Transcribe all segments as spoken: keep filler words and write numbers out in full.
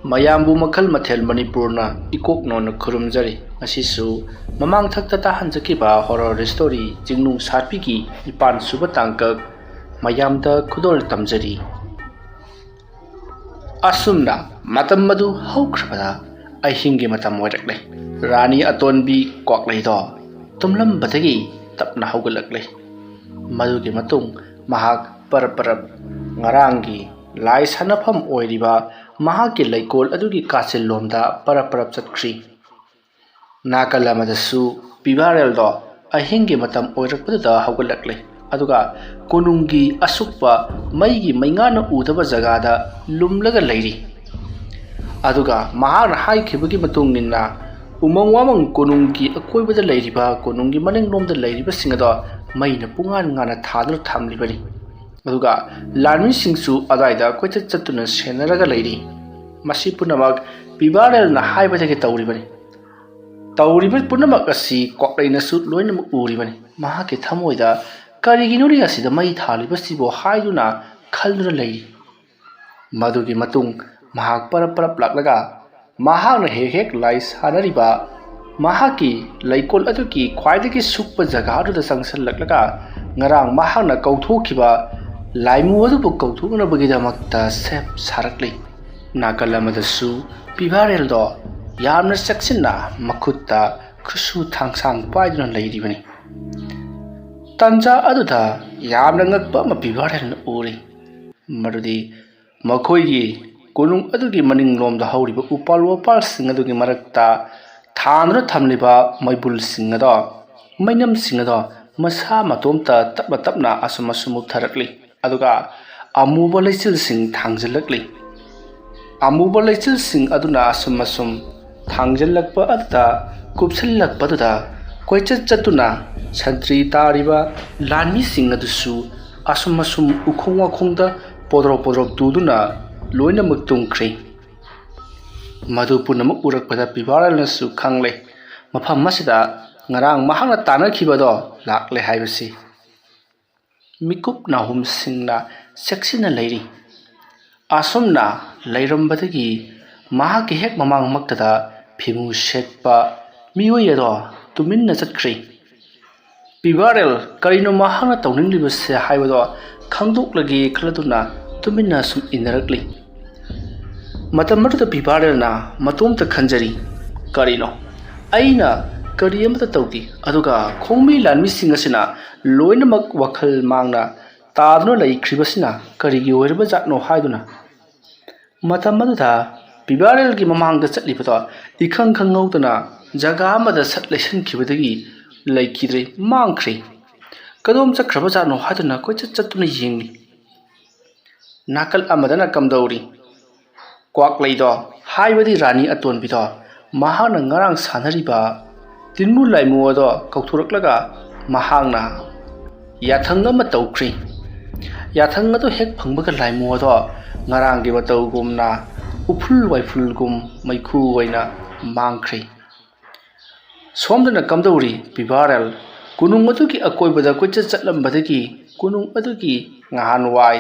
ꯃꯌꯥꯝꯕꯨ ꯃꯈꯜ ꯃꯊꯦꯜ ꯃꯅꯤꯄꯨꯔꯅ ꯏꯀꯣꯛ ꯅꯧꯅ ꯈꯨꯔꯨꯝꯖꯔꯤ꯫ ꯉꯁꯤꯁꯨ ꯃꯃꯥꯡ ꯊꯛꯇ ꯇꯥꯍꯟꯖꯈꯤꯕ horror story ꯆꯤꯡꯅꯨꯡ ꯁꯥꯠꯄꯤꯒꯤ ꯅꯤꯄꯥꯟ ꯁꯨꯕ ꯇꯥꯡꯀꯛ ꯃꯌꯥꯝꯗ ꯈꯨꯗꯣꯜ ꯇꯝꯖꯔꯤ꯫ ꯑꯁꯨꯝꯅ ꯃꯇꯝ ꯑꯗꯨ ꯍꯧꯈ꯭ꯔꯕꯗ ꯑꯍꯤꯡꯒꯤ ꯃꯇꯝ ꯑꯣꯏꯔꯛꯂꯦ꯫ ꯔꯥꯅꯤ ꯑꯇꯣꯟꯕꯤ ꯀ꯭ꯋꯥꯛꯂꯩꯗꯣ ꯇꯨꯝꯂꯝꯕꯗꯒꯤ ꯇꯞꯅ ꯍꯧꯒꯠꯂꯛꯂꯦ꯫ ꯃꯗꯨꯒꯤ ꯃꯇꯨꯡ ꯃꯍꯥꯛ ꯄꯔꯞ ꯄꯔꯞ ꯉꯔꯥꯡꯒꯤ ꯂꯥꯏ ꯁꯥꯟꯅꯐꯝ ꯑꯣꯏꯔꯤꯕ ꯃꯍꯥꯛꯀꯤ ꯂꯩꯀꯣꯜ ꯑꯗꯨꯒꯤ ꯀꯥꯆꯤꯜꯂꯣꯝꯗ ꯄꯔꯞ ꯄꯔꯞ ꯆꯠꯈ꯭ꯔꯤ꯫ ꯅꯥꯀꯜ ꯑꯃꯗꯁꯨ ꯄꯤꯕꯥꯔꯦꯜꯗꯣ ꯑꯍꯤꯡꯒꯤ ꯃꯇꯝ ꯑꯣꯏꯔꯛꯄꯗꯨꯗ ꯍꯧꯒꯠꯂꯛꯂꯦ꯫ ꯑꯗꯨꯒ ꯀꯣꯅꯨꯡꯒꯤ ꯑꯁꯨꯛꯄ ꯃꯩꯒꯤ ꯃꯩꯉꯥꯅ ꯎꯗꯕ ꯖꯒꯥꯗ ꯂꯨꯝꯂꯒ ꯂꯩꯔꯤ꯫ ꯑꯗꯨꯒ ꯃꯍꯥꯛꯅ ꯍꯥꯏꯈꯤꯕꯒꯤ ꯃꯇꯨꯡ ꯏꯟꯅ ꯎꯃꯪ ꯋꯥꯃꯪ ꯀꯣꯅꯨꯡꯒꯤ ꯑꯀꯣꯏꯕꯗ ꯂꯩꯔꯤꯕ, ꯀꯣꯅꯨꯡꯒꯤ ꯃꯅꯤꯡꯂꯣꯝꯗ ꯂꯩꯔꯤꯕꯁꯤꯡ ꯑꯗꯣ ꯃꯩꯅ ꯄꯨꯡꯉꯥꯟ ꯉꯥꯟꯅ ꯊꯥꯗꯨꯅ ꯊꯝꯂꯤꯕꯅꯤ꯫ ꯑꯗꯨꯒ ꯂꯥꯟꯃꯤꯁꯤꯡꯁꯨ ꯑꯗꯥꯏꯗ ꯀꯣꯏꯆꯠ ꯆꯠꯇꯨꯅ ꯁꯦꯟꯅꯔꯒ ꯂꯩꯔꯤ꯫ ꯃꯁꯤ ꯄꯨꯝꯅꯃꯛ ꯄꯤꯕꯥꯔꯦꯜꯅ ꯍꯥꯏꯕꯗꯒꯤ ꯇꯧꯔꯤꯕꯅꯤ꯫ ꯇꯧꯔꯤꯕ ꯄꯨꯝꯅꯃꯛ ꯑꯁꯤ ꯀ꯭ꯋꯥꯛꯂꯩꯅꯁꯨ ꯂꯣꯏꯅꯃꯛ ꯎꯔꯤꯕꯅꯤ꯫ ꯃꯍꯥꯛꯀꯤ ꯊꯃꯣꯏꯗ ꯀꯔꯤꯒꯤꯅꯣꯅꯦ ꯑꯁꯤꯗ ꯃꯩ ꯊꯥꯜꯂꯤꯕꯁꯤꯕꯨ ꯍꯥꯏꯗꯨꯅ ꯈꯜꯗꯨꯅ ꯂꯩꯔꯤ꯫ ꯃꯗꯨꯒꯤ ꯃꯇꯨꯡ ꯃꯍꯥꯛ ꯄꯔꯞ ꯄꯔꯞ ꯂꯥꯛꯂꯒ ꯃꯍꯥꯛꯅ ꯍꯦꯛ ꯍꯦꯛ ꯂꯥꯏ ꯁꯥꯟꯅꯔꯤꯕ ꯃꯍꯥꯛꯀꯤ ꯂꯩꯀꯣꯜ ꯑꯗꯨꯒꯤ ꯈ꯭ꯋꯥꯏꯗꯒꯤ ꯁꯨꯛꯄ ꯖꯒꯥ ꯑꯗꯨꯗ ꯆꯪꯁꯤꯜꯂꯛꯂꯒ ꯉꯔꯥꯡ ꯃꯍꯥꯛꯅ ꯀꯧꯊꯣꯛꯈꯤꯕ ꯂꯥꯏꯃꯨ ꯑꯗꯨꯕꯨ ꯀꯧꯊꯣꯛꯅꯕꯒꯤꯗꯃꯛꯇ ꯁꯦꯝ ꯁꯥꯔꯛꯂꯤ꯫ ꯅꯥꯀꯜ ꯑꯃꯗꯁꯨ ꯄꯤꯕꯥꯔꯦꯜꯗꯣ ꯌꯥꯝꯅ ꯆꯦꯛꯁꯤꯟꯅ ꯃꯈꯨꯠꯇ ꯈꯨꯠꯁꯨ ꯊꯥꯡꯁꯥꯡ ꯄꯥꯏꯗꯨꯅ ꯂꯩꯔꯤꯕꯅꯤ꯫ ꯇꯟꯖꯥ ꯑꯗꯨꯗ ꯌꯥꯝꯅ ꯉꯛꯄ ꯑꯃ ꯄꯤꯕꯥꯔꯦꯜꯅ ꯎꯔꯤ꯫ ꯃꯗꯨꯗꯤ ꯃꯈꯣꯏꯒꯤ ꯀꯣꯅꯨꯡ ꯑꯗꯨꯒꯤ ꯃꯅꯤꯡꯂꯣꯝꯗ ꯍꯧꯔꯤꯕ ꯎꯄꯥꯜ ꯋꯥꯄꯥꯜꯁꯤꯡ ꯑꯗꯨꯒꯤ ꯃꯔꯛꯇ ꯊꯥꯟꯗꯨꯅ ꯊꯝꯂꯤꯕ ꯃꯩꯕꯨꯜꯁꯤꯡ ꯑꯗꯣ, ꯃꯩꯅꯝꯁꯤꯡ ꯑꯗꯣ ꯃꯁꯥ ꯃꯇꯣꯝꯇ ꯇꯞꯅ ꯇꯞꯅ ꯑꯁꯨꯝ ꯑꯁꯨꯝ ꯃꯨꯠꯊꯔꯛꯂꯤ꯫ ꯑꯗꯨꯒ ꯑꯃꯨꯕ ꯂꯩꯆꯤꯜꯁꯤꯡ ꯊꯥꯡꯖꯤꯜꯂꯛꯂꯤ꯫ ꯑꯃꯨꯕ ꯂꯩꯆꯤꯜꯁꯤꯡ ꯑꯗꯨꯅ ꯑꯁꯨꯝ ꯑꯁꯨꯝ ꯊꯥꯡꯖꯤꯜꯂꯛꯄ ꯑꯗꯨꯗ, ꯀꯨꯞꯁꯤꯜꯂꯛꯄꯗꯨꯗ ꯀꯣꯏꯆꯠ ꯆꯠꯇꯨꯅ ꯁꯟꯇ꯭ꯔꯤ ꯇꯥꯔꯤꯕ ꯂꯥꯟꯃꯤꯁꯤꯡ ꯑꯗꯨꯁꯨ ꯑꯁꯨꯝ ꯑꯁꯨꯝ ꯎꯈꯣꯡ ꯋꯥꯈꯣꯡꯗ ꯄꯣꯗ꯭ꯔꯣꯞ ꯄꯣꯗ꯭ꯔꯣꯞ ꯇꯨꯗꯨꯅ ꯂꯣꯏꯅꯃꯛ ꯇꯨꯝꯈ꯭ꯔꯤ꯫ ꯃꯗꯨ ꯄꯨꯝꯅꯃꯛ ꯎꯔꯛꯄꯗ ꯄꯤꯕꯥꯔꯦꯜꯅꯁꯨ ꯈꯪꯂꯦ, ꯃꯐꯝ ꯑꯁꯤꯗ ꯉꯔꯥꯡ ꯃꯍꯥꯛꯅ ꯇꯥꯟꯅꯈꯤꯕꯗꯣ ꯂꯥꯛꯂꯦ ꯍꯥꯏꯕꯁꯤ꯫ ꯃꯤꯀꯨꯞ ꯅꯥꯍꯨꯝꯁꯤꯡꯅ ꯆꯦꯛꯁꯤꯟꯅ ꯂꯩꯔꯤ꯫ ꯑꯁꯨꯝꯅ ꯂꯩꯔꯝꯕꯗꯒꯤ ꯃꯍꯥꯛꯀꯤ ꯍꯦꯛ ꯃꯃꯥꯡꯃꯛꯇꯗ ꯐꯤꯃꯨ ꯁꯦꯠꯄ ꯃꯤꯑꯣꯏ ꯑꯗꯣ ꯇꯨꯃꯤꯟꯅ ꯆꯠꯈ꯭ꯔꯦ꯫ ꯄꯤꯕꯥꯔꯦꯜ ꯀꯔꯤꯅꯣ ꯃꯍꯥꯛꯅ ꯇꯧꯅꯤꯡꯂꯤꯕꯁꯦ ꯍꯥꯏꯕꯗꯣ ꯈꯪꯗꯣꯛꯂꯒꯦ ꯈꯜꯂꯗꯨꯅ ꯇꯨꯃꯤꯟꯅ ꯁꯨꯝ ꯏꯟꯅꯔꯛꯂꯤ꯫ ꯃꯇꯝ ꯑꯗꯨꯗ ꯄꯤꯕꯥꯔꯦꯜꯅ ꯃꯇꯣꯝꯇ ꯈꯟꯖꯔꯤ, "ꯀꯔꯤꯅꯣ? ꯑꯩꯅ ꯀꯔꯤ ꯑꯃꯠꯇ ꯇꯧꯗꯦ, ꯑꯗꯨꯒ ꯈꯣꯡꯃꯤ ꯂꯥꯟꯃꯤꯁꯤꯡ ꯑꯁꯤꯅ ꯂꯣꯏꯅꯃꯛ ꯋꯥꯈꯜ ꯃꯥꯡꯅ ꯇꯥꯗꯨꯅ ꯂꯩꯈ꯭ꯔꯤꯕꯁꯤꯅ ꯀꯔꯤꯒꯤ ꯑꯣꯏꯔꯕꯖꯥꯠꯅꯣ?" ꯍꯥꯏꯗꯨꯅ ꯃꯇꯝ ꯑꯗꯨꯗ ꯄꯤꯕꯥꯔꯦꯜꯒꯤ ꯃꯃꯥꯡꯗ ꯆꯠꯂꯤꯕꯗꯣ ꯏꯈꯪ ꯈꯪꯍꯧꯗꯅ ꯖꯒꯥ ꯑꯃꯗ ꯁꯠ ꯂꯩꯁꯟꯈꯤꯕꯗꯒꯤ ꯂꯩꯈꯤꯗ꯭ꯔꯦ, ꯃꯥꯡꯈ꯭ꯔꯦ꯫ ꯀꯗꯣꯝ ꯆꯠꯈ꯭ꯔꯕꯖꯥꯠꯅꯣ ꯍꯥꯏꯗꯨꯅ ꯀꯣꯏꯆꯠ ꯆꯠꯇꯨꯅ ꯌꯦꯡꯂꯤ꯫ ꯅꯥꯀꯜ ꯑꯃꯗꯅ ꯀꯝꯗꯧꯔꯤ? ꯀ꯭ꯋꯥꯛꯂꯩꯗꯣ, ꯍꯥꯏꯕꯗꯤ ꯔꯥꯅꯤ ꯑꯇꯣꯟꯕꯤꯗꯣ, ꯃꯍꯥꯛꯅ ꯉꯔꯥꯡ ꯁꯥꯟꯅꯔꯤꯕ ꯇꯤꯟꯃꯨ ꯂꯥꯏꯃꯨ ꯑꯗꯣ ꯀꯧꯊꯣꯔꯛꯂꯒ ꯃꯍꯥꯛꯅ ꯌꯥꯊꯪ ꯑꯃ ꯇꯧꯈ꯭ꯔꯦ꯫ ꯌꯥꯊꯪ ꯑꯗꯨ ꯍꯦꯛ ꯐꯪꯕꯒ ꯂꯥꯏꯃꯨ ꯑꯗꯣ ꯉꯔꯥꯡꯒꯤ ꯃꯇꯧꯒꯨꯝꯅ ꯎꯐꯨꯜ ꯋꯥꯏꯐꯨꯜꯒꯨꯝ ꯃꯩꯈꯨ ꯑꯣꯏꯅ ꯃꯥꯡꯈ꯭ꯔꯦ꯫ ꯁꯣꯝꯗꯅ ꯀꯝꯗꯧꯔꯤ? ꯄꯤꯕꯥꯔꯦꯜ ꯀꯣꯅꯨꯡ ꯑꯗꯨꯒꯤ ꯑꯀꯣꯏꯕꯗ ꯀꯣꯏꯆꯠ ꯆꯠꯂꯝꯕꯗꯒꯤ ꯀꯣꯅꯨꯡ ꯑꯗꯨꯒꯤ ꯉꯍꯥꯟꯋꯥꯏ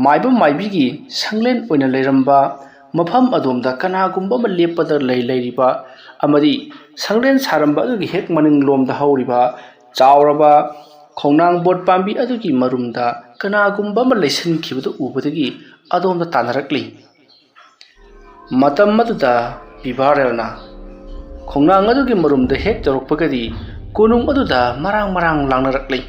ꯃꯥꯏꯕ ꯃꯥꯏꯕꯤꯒꯤ ꯁꯪꯂꯦꯟ ꯑꯣꯏꯅ ꯂꯩꯔꯝꯕ ꯃꯐꯝ ꯑꯗꯣꯝꯗ ꯀꯅꯥꯒꯨꯝꯕ ꯑꯃ ꯂꯦꯞꯄꯗ ꯂꯩ ꯂꯩꯔꯤꯕ ꯑꯃꯗꯤ ꯁꯪꯂꯦꯟ ꯁꯥꯔꯝꯕ ꯑꯗꯨꯒꯤ ꯍꯦꯛ ꯃꯅꯤꯡꯂꯣꯝꯗ ꯍꯧꯔꯤꯕ ꯆꯥꯎꯔꯕ ꯈꯣꯡꯅꯥꯡ ꯕꯣꯠ ꯄꯥꯝꯕꯤ ꯑꯗꯨꯒꯤ ꯃꯔꯨꯝꯗ ꯀꯅꯥꯒꯨꯝꯕ ꯑꯃ ꯂꯩꯁꯤꯟꯈꯤꯕꯗꯨ ꯎꯕꯗꯒꯤ ꯑꯗꯣꯝꯗ ꯇꯥꯟꯅꯔꯛꯂꯤ꯫ ꯃꯇꯝ ꯑꯗꯨꯗ ꯄꯤꯕꯥꯔꯦꯜꯅ ꯈꯣꯡꯅꯥꯡ ꯑꯗꯨꯒꯤ ꯃꯔꯨꯝꯗ ꯍꯦꯛ ꯌꯧꯔꯛꯄꯒꯗꯤ ꯀꯣꯅꯨꯡ ꯑꯗꯨꯗ ꯃꯔꯥꯡ ꯃꯔꯥꯡ ꯂꯥꯡꯅꯔꯛꯂꯤ꯫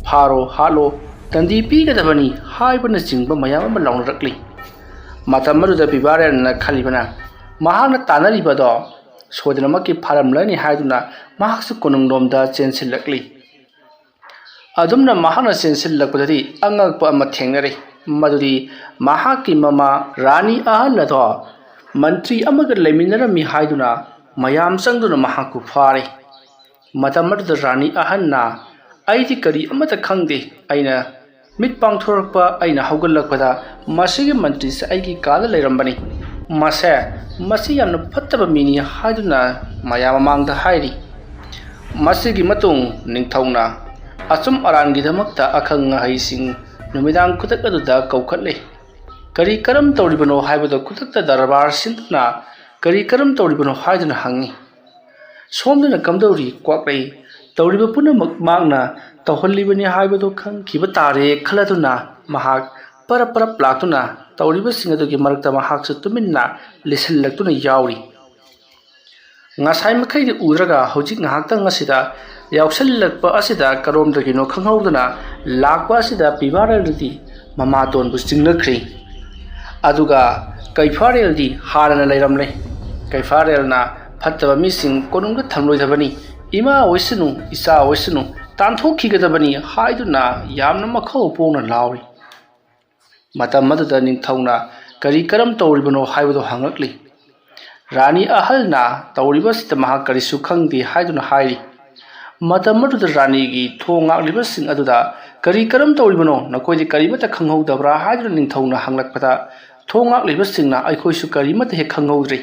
"ꯐꯥꯔꯣ, ꯍꯥꯠꯂꯣ, ꯇꯟꯗꯤ ꯄꯤꯒꯗꯕꯅꯤ" ꯍꯥꯏꯕꯅꯆꯤꯡꯕ ꯃꯌꯥꯝ ꯑꯃ ꯂꯥꯎꯅꯔꯛꯂꯤ꯫ ꯃꯇꯝ ꯑꯗꯨꯗ ꯄꯤꯕꯥꯔꯦꯜꯅ ꯈꯜꯂꯤꯕꯅ ꯃꯍꯥꯛꯅ ꯇꯥꯟꯅꯔꯤꯕꯗꯣ ꯁꯣꯏꯗꯅꯃꯛꯀꯤ ꯐꯥꯔꯝꯂꯅꯤ ꯍꯥꯏꯗꯨꯅ ꯃꯍꯥꯛꯁꯨ ꯀꯣꯅꯨꯡꯂꯣꯝꯗ ꯆꯦꯟꯁꯤꯜꯂꯛꯂꯤ꯫ ꯑꯗꯨꯝꯅ ꯃꯍꯥꯛꯅ ꯆꯦꯟꯁꯤꯜꯂꯛꯄꯗꯗꯤ ꯑꯉꯛꯄ ꯑꯃ ꯊꯦꯡꯅꯔꯦ꯫ ꯃꯗꯨꯗꯤ ꯃꯍꯥꯛꯀꯤ ꯃꯃꯥ ꯔꯥꯅꯤ ꯑꯍꯜ ꯑꯗꯣ ꯃꯟꯇ꯭ꯔꯤ ꯑꯃꯒ ꯂꯩꯃꯤꯟꯅꯔꯝꯃꯤ ꯍꯥꯏꯗꯨꯅ ꯃꯌꯥꯝ ꯆꯪꯗꯨꯅ ꯃꯍꯥꯛꯄꯨ ꯐꯥꯔꯦ꯫ ꯃꯇꯝ ꯑꯗꯨꯗ ꯔꯥꯅꯤ ꯑꯍꯟꯅ, "ꯑꯩꯗꯤ ꯀꯔꯤ ꯑꯃꯠꯇ ꯈꯪꯗꯦ꯫ ꯑꯩꯅ ꯃꯤꯠ ꯄꯥꯡꯊꯣꯔꯛꯄ, ꯑꯩꯅ ꯍꯧꯒꯠꯂꯛꯄꯗ ꯃꯁꯤꯒꯤ ꯃꯟꯇ꯭ꯔꯤꯁꯦ ꯑꯩꯒꯤ ꯀꯥꯗ ꯂꯩꯔꯝꯕꯅꯤ꯫ ꯃꯁꯦ, ꯃꯁꯤ ꯌꯥꯝꯅ ꯐꯠꯇꯕ ꯃꯤꯅꯤ" ꯍꯥꯏꯗꯨꯅ ꯃꯌꯥꯝ ꯃꯃꯥꯡꯗ ꯍꯥꯏꯔꯤ꯫ ꯃꯁꯤꯒꯤ ꯃꯇꯨꯡ ꯅꯤꯡꯊꯧꯅ ꯑꯆꯨꯝ ꯑꯔꯥꯟꯒꯤꯗꯃꯛꯇ ꯑꯈꯪ ꯑꯍꯩꯁꯤꯡ ꯅꯨꯃꯤꯗꯥꯡ ꯈꯨꯗꯛ ꯑꯗꯨꯗ ꯀꯧꯈꯠꯂꯦ꯫ "ꯀꯔꯤ ꯀꯔꯝ ꯇꯧꯔꯤꯕꯅꯣ?" ꯍꯥꯏꯕꯗ ꯈꯨꯗꯛꯇ ꯗꯔꯕꯥꯔ ꯁꯤꯟꯗꯨꯅ "ꯀꯔꯤ ꯀꯔꯝ ꯇꯧꯔꯤꯕꯅꯣ?" ꯍꯥꯏꯗꯨꯅ ꯍꯪꯉꯤ꯫ ꯁꯣꯝꯗꯅ ꯀꯝꯗꯧꯔꯤ ꯀ꯭ꯋꯥꯛꯂꯩ? ꯇꯧꯔꯤꯕ ꯄꯨꯝꯅꯃꯛ ꯃꯍꯥꯛꯅ ꯇꯧꯍꯜꯂꯤꯕꯅꯤ ꯍꯥꯏꯕꯗꯨ ꯈꯪꯈꯤꯕ ꯇꯥꯔꯦ ꯈꯜꯂꯗꯨꯅ ꯃꯍꯥꯛ ꯄꯔꯞ ꯄꯔꯞ ꯂꯥꯛꯇꯨꯅ ꯇꯧꯔꯤꯕꯁꯤꯡ ꯑꯗꯨꯒꯤ ꯃꯔꯛꯇ ꯃꯍꯥꯛꯁꯨ ꯇꯨꯃꯤꯟꯅ ꯂꯤꯁꯤꯜꯂꯛꯇꯨꯅ ꯌꯥꯎꯔꯤ꯫ ꯉꯁꯥꯏ ꯃꯈꯩꯗꯤ ꯎꯗ꯭ꯔꯒ ꯍꯧꯖꯤꯛ ꯉꯥꯏꯍꯥꯛꯇꯪ ꯑꯁꯤꯗ ꯌꯥꯎꯁꯤꯜꯂꯛꯄ ꯑꯁꯤꯗ ꯀꯔꯣꯝꯗꯒꯤꯅꯣ ꯈꯪꯍꯧꯗꯅ ꯂꯥꯛꯄ ꯑꯁꯤꯗ ꯄꯤꯕꯥꯔꯦꯜꯗꯤ ꯃꯃꯥꯇꯣꯟꯕꯨ ꯆꯤꯡꯅꯈ꯭ꯔꯤ꯫ ꯑꯗꯨꯒ ꯀꯩꯐꯥꯔꯦꯜꯗꯤ ꯍꯥꯟꯅꯅ ꯂꯩꯔꯝꯂꯦ꯫ ꯀꯩꯐꯥꯔꯦꯜꯅ "ꯐꯠꯇꯕ ꯃꯤꯁꯤꯡ ꯀꯣꯅꯨꯡꯗ ꯊꯝꯂꯣꯏꯗꯕꯅꯤ, ꯏꯃꯥ ꯑꯣꯏꯁꯅꯨ, ꯏꯆꯥ ꯑꯣꯏꯁꯅꯨ, ꯇꯥꯟꯊꯣꯛꯈꯤꯒꯗꯕꯅꯤ" ꯍꯥꯏꯗꯨꯅ ꯌꯥꯝꯅ ꯃꯈꯧ ꯄꯣꯡꯅ ꯂꯥꯎꯔꯤ꯫ ꯃꯇꯝ ꯑꯗꯨꯗ ꯅꯤꯡꯊꯧꯅ "ꯀꯔꯤ ꯀꯔꯝ ꯇꯧꯔꯤꯕꯅꯣ?" ꯍꯥꯏꯕꯗꯨ ꯍꯪꯂꯛꯂꯤ꯫ ꯔꯥꯅꯤ ꯑꯍꯜꯅ ꯇꯧꯔꯤꯕꯁꯤꯗ ꯃꯍꯥꯛ ꯀꯔꯤꯁꯨ ꯈꯪꯗꯦ ꯍꯥꯏꯗꯨꯅ ꯍꯥꯏꯔꯤ꯫ ꯃꯇꯝ ꯑꯗꯨꯗ ꯔꯥꯅꯤꯒꯤ ꯊꯣꯡ ꯉꯥꯛꯂꯤꯕꯁꯤꯡ ꯑꯗꯨꯗ "ꯀꯔꯤ ꯀꯔꯝ ꯇꯧꯔꯤꯕꯅꯣ? ꯅꯈꯣꯏꯗꯤ ꯀꯔꯤꯃꯠꯇ ꯈꯪꯍꯧꯗꯕ꯭ꯔꯥ?" ꯍꯥꯏꯗꯨꯅ ꯅꯤꯡꯊꯧꯅ ꯍꯪꯂꯛꯄꯗ, ꯊꯣꯡ ꯉꯥꯛꯂꯤꯕꯁꯤꯡꯅ "ꯑꯩꯈꯣꯏꯁꯨ ꯀꯔꯤꯃꯠꯇ ꯍꯦꯛ ꯈꯪꯍꯧꯗ꯭ꯔꯤ꯫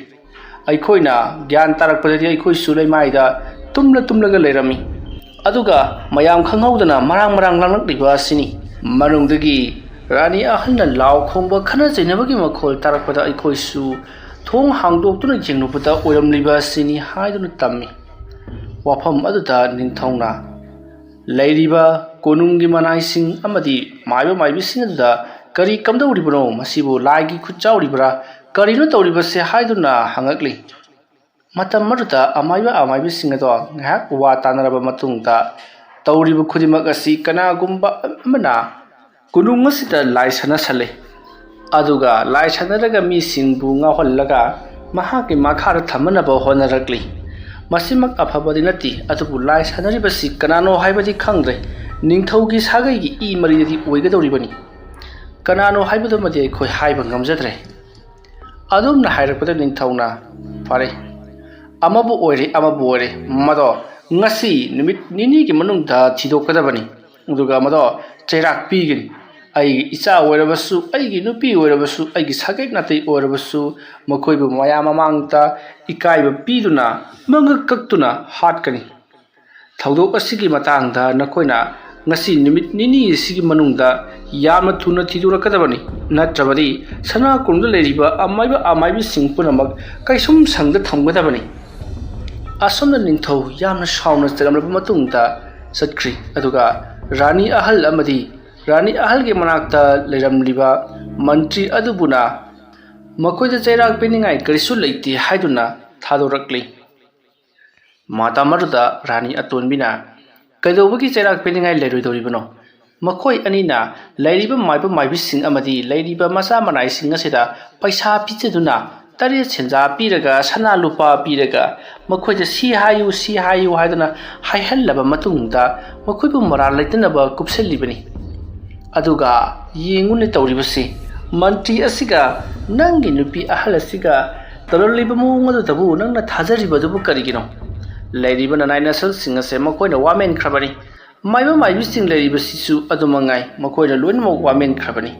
ꯑꯩꯈꯣꯏꯅ ꯒ꯭ꯌꯥꯟ ꯇꯥꯔꯛꯄꯗꯗꯤ ꯑꯩꯈꯣꯏꯁꯨ ꯂꯩꯃꯥꯏꯗ ꯇꯨꯝꯂ ꯇꯨꯝꯂꯒ ꯂꯩꯔꯝꯃꯤ꯫ ꯑꯗꯨꯒ ꯃꯌꯥꯝ ꯈꯪꯍꯧꯗꯅ ꯃꯔꯥꯡ ꯃꯔꯥꯡ ꯂꯥꯡꯂꯛꯂꯤꯕ ꯑꯁꯤꯅꯤ꯫ ꯃꯅꯨꯡꯗꯒꯤ ꯔꯥꯅꯤ ꯑꯍꯜꯅ ꯂꯥꯎ ꯈꯣꯡꯕ, ꯈꯠꯅ ꯆꯩꯅꯕꯒꯤ ꯃꯈꯣꯜ ꯇꯥꯔꯛꯄꯗ ꯑꯩꯈꯣꯏꯁꯨ ꯊꯣꯡ ꯍꯥꯡꯗꯣꯛꯇꯨꯅ ꯌꯦꯡꯂꯨꯕꯗ ꯑꯣꯏꯔꯝꯂꯤꯕ ꯑꯁꯤꯅꯤ" ꯍꯥꯏꯗꯨꯅ ꯇꯝꯃꯤ꯫ ꯋꯥꯐꯝ ꯑꯗꯨꯗ ꯅꯤꯡꯊꯧꯅ ꯂꯩꯔꯤꯕ ꯀꯣꯅꯨꯡꯒꯤ ꯃꯅꯥꯏꯁꯤꯡ ꯑꯃꯗꯤ ꯃꯥꯏꯕ ꯃꯥꯏꯕꯤꯁꯤꯡ ꯑꯗꯨꯗ "ꯀꯔꯤ ꯀꯝꯗꯧꯔꯤꯕꯅꯣ? ꯃꯁꯤꯕꯨ ꯂꯥꯏꯒꯤ ꯈꯨꯠ ꯆꯥꯎꯔꯤꯕ꯭ꯔꯥ? ꯀꯔꯤꯅꯣ ꯇꯧꯔꯤꯕꯁꯦ?" ꯍꯥꯏꯗꯨꯅ ꯍꯪꯉꯛꯂꯤ꯫ ꯃꯇꯝ ꯑꯗꯨꯗ ꯑꯃꯥꯏꯕ ꯑꯃꯥꯏꯕꯤꯁꯤꯡ ꯑꯗꯣ ꯉꯥꯏꯍꯥꯛ ꯋꯥ ꯇꯥꯅꯔꯕ ꯃꯇꯨꯡꯗ, "ꯇꯧꯔꯤꯕ ꯈꯨꯗꯤꯡꯃꯛ ꯑꯁꯤ ꯀꯅꯥꯒꯨꯝꯕ ꯑꯃꯅ ꯀꯣꯅꯨꯡ ꯑꯁꯤꯗ ꯂꯥꯏ ꯁꯥꯟꯅꯁꯜꯂꯦ, ꯑꯗꯨꯒ ꯂꯥꯏ ꯁꯥꯟꯅꯔꯒ ꯃꯤꯁꯤꯡꯕꯨ ꯉꯥꯎꯍꯜꯂꯒ ꯃꯍꯥꯛꯀꯤ ꯃꯈꯥꯗ ꯊꯝꯅꯅꯕ ꯍꯣꯠꯅꯔꯛꯂꯤ꯫ ꯃꯁꯤꯃꯛ ꯑꯐꯕꯗꯤ ꯅꯠꯇꯦ, ꯑꯗꯨꯕꯨ ꯂꯥꯏ ꯁꯥꯟꯅꯔꯤꯕꯁꯤ ꯀꯅꯥꯅꯣ ꯍꯥꯏꯕꯗꯤ ꯈꯪꯗ꯭ꯔꯦ꯫ ꯅꯤꯡꯊꯧꯒꯤ ꯁꯥꯒꯩꯒꯤ ꯏ ꯃꯔꯤꯗꯗꯤ ꯑꯣꯏꯒꯗꯧꯔꯤꯕꯅꯤ꯫ ꯀꯅꯥꯅꯣ ꯍꯥꯏꯕꯗꯨꯃꯗꯤ ꯑꯩꯈꯣꯏ ꯍꯥꯏꯕ ꯉꯝꯖꯗ꯭ꯔꯦ꯫" ꯑꯗꯨꯝꯅ ꯍꯥꯏꯔꯛꯄꯗ ꯅꯤꯡꯊꯧꯅ, "ꯐꯔꯦ, ꯑꯃꯕꯨ ꯑꯣꯏꯔꯦ, ꯑꯃꯕꯨ ꯑꯣꯏꯔꯦ, ꯃꯗꯣ ꯉꯁꯤ ꯅꯨꯃꯤꯠ ꯅꯤꯅꯤꯒꯤ ꯃꯅꯨꯡꯗ ꯊꯤꯗꯣꯛꯀꯗꯕꯅꯤ, ꯑꯗꯨꯒ ꯃꯗꯣ ꯆꯩꯔꯥꯛ ꯄꯤꯒꯅꯤ꯫ ꯑꯩꯒꯤ ꯏꯆꯥ ꯑꯣꯏꯔꯕꯁꯨ, ꯑꯩꯒꯤ ꯅꯨꯄꯤ ꯑꯣꯏꯔꯕꯁꯨ, ꯑꯩꯒꯤ ꯁꯥꯒꯩ ꯅꯥꯇꯩ ꯑꯣꯏꯔꯕꯁꯨ, ꯃꯈꯣꯏꯕꯨ ꯃꯌꯥꯝ ꯃꯃꯥꯡꯗ ꯏꯀꯥꯏꯕ ꯄꯤꯗꯨꯅ, ꯃꯉꯛ ꯀꯛꯇꯨꯅ ꯍꯥꯠꯀꯅꯤ꯫ ꯊꯧꯗꯣꯛ ꯑꯁꯤꯒꯤ ꯃꯇꯥꯡꯗ ꯅꯈꯣꯏꯅ ꯉꯁꯤ ꯅꯨꯃꯤꯠ ꯅꯤꯅꯤ ꯑꯁꯤꯒꯤ ꯃꯅꯨꯡꯗ ꯌꯥꯝꯅ ꯊꯨꯅ ꯊꯤꯗꯣꯔꯛꯀꯗꯕꯅꯤ, ꯅꯠꯇ꯭ꯔꯕꯗꯤ ꯁꯅꯥ ꯀꯣꯅꯨꯡꯗ ꯂꯩꯔꯤꯕ ꯑꯃꯥꯏꯕ ꯑꯃꯥꯏꯕꯤꯁꯤꯡ ꯄꯨꯝꯅꯃꯛ ꯀꯩꯁꯨꯝ ꯁꯪꯗ ꯊꯝꯒꯗꯕꯅꯤ꯫ ꯑꯁꯨꯝꯅ ꯅꯤꯡꯊꯧ ꯌꯥꯝꯅ ꯁꯥꯎꯅ ꯆꯩꯔꯝꯂꯕ ꯃꯇꯨꯡꯗ ꯆꯠꯈ꯭ꯔꯤ꯫ ꯑꯗꯨꯒ ꯔꯥꯅꯤ ꯑꯍꯜ ꯑꯃꯗꯤ ꯔꯥꯅꯤ ꯑꯍꯜꯒꯤ ꯃꯅꯥꯛꯇ ꯂꯩꯔꯝꯂꯤꯕ ꯃꯟꯇ꯭ꯔꯤ ꯑꯗꯨꯕꯨꯅ ꯃꯈꯣꯏꯗ ꯆꯩꯔꯥꯛ ꯄꯤꯅꯤꯡꯉꯥꯏ ꯀꯔꯤꯁꯨ ꯂꯩꯇꯦ ꯍꯥꯏꯗꯨꯅ ꯊꯥꯗꯣꯔꯛꯂꯤ꯫ ꯃꯇꯝ ꯑꯗꯨꯗ ꯔꯥꯅꯤ ꯑꯇꯣꯟꯕꯤꯅ, "ꯀꯩꯗꯧꯕꯒꯤ ꯆꯩꯔꯥꯛ ꯄꯤꯅꯤꯡꯉꯥꯏ ꯂꯩꯔꯣꯏꯗꯧꯔꯤꯕꯅꯣ? ꯃꯈꯣꯏ ꯑꯅꯤꯅ ꯂꯩꯔꯤꯕ ꯃꯥꯏꯕ ꯃꯥꯏꯕꯤꯁꯤꯡ ꯑꯃꯗꯤ ꯂꯩꯔꯤꯕ ꯃꯆꯥ ꯃꯅꯥꯏꯁꯤꯡ ꯑꯁꯤꯗ ꯄꯩꯁꯥ ꯄꯤꯖꯗꯨꯅ, ꯇꯔꯦꯠ ꯁꯦꯟꯖꯥ ꯄꯤꯔꯒ, ꯁꯅꯥ ꯂꯨꯄꯥ ꯄꯤꯔꯒ, ꯃꯈꯣꯏꯗ ꯁꯤ ꯍꯥꯏꯌꯨ, ꯁꯤ ꯍꯥꯏꯌꯨ ꯍꯥꯏꯗꯨꯅ ꯍꯥꯏꯍꯜꯂꯕ ꯃꯇꯨꯡꯗ ꯃꯈꯣꯏꯕꯨ ꯃꯔꯥꯜ ꯂꯩꯇꯅꯕ ꯀꯨꯞꯁꯤꯜꯂꯤꯕꯅꯤ꯫ ꯑꯗꯨꯒ ꯌꯦꯡꯉꯨꯅꯦ ꯇꯧꯔꯤꯕꯁꯤ, ꯃꯟꯇ꯭ꯔꯤ ꯑꯁꯤꯒ ꯅꯪꯒꯤ ꯅꯨꯄꯤ ꯑꯍꯜ ꯑꯁꯤꯒ ꯇꯧꯔꯛꯂꯤꯕ ꯃꯑꯣꯡ ꯑꯗꯨꯗꯕꯨ ꯅꯪꯅ ꯊꯥꯖꯔꯤꯕꯗꯨꯕꯨ ꯀꯔꯤꯒꯤꯅꯣ? ꯂꯩꯔꯤꯕ ꯅꯅꯥꯏ ꯅꯁꯜꯁꯤꯡ ꯑꯁꯦ ꯃꯈꯣꯏꯅ ꯋꯥꯃꯦꯟꯈ꯭ꯔꯕꯅꯤ꯫ ꯃꯥꯏꯕ ꯃꯥꯏꯕꯤꯁꯤꯡ ꯂꯩꯔꯤꯕꯁꯤꯁꯨ ꯑꯗꯨꯃꯉꯥꯏ, ꯃꯈꯣꯏꯅ ꯂꯣꯏꯅꯃꯛ ꯋꯥꯃꯦꯟꯈ꯭ꯔꯕꯅꯤ꯫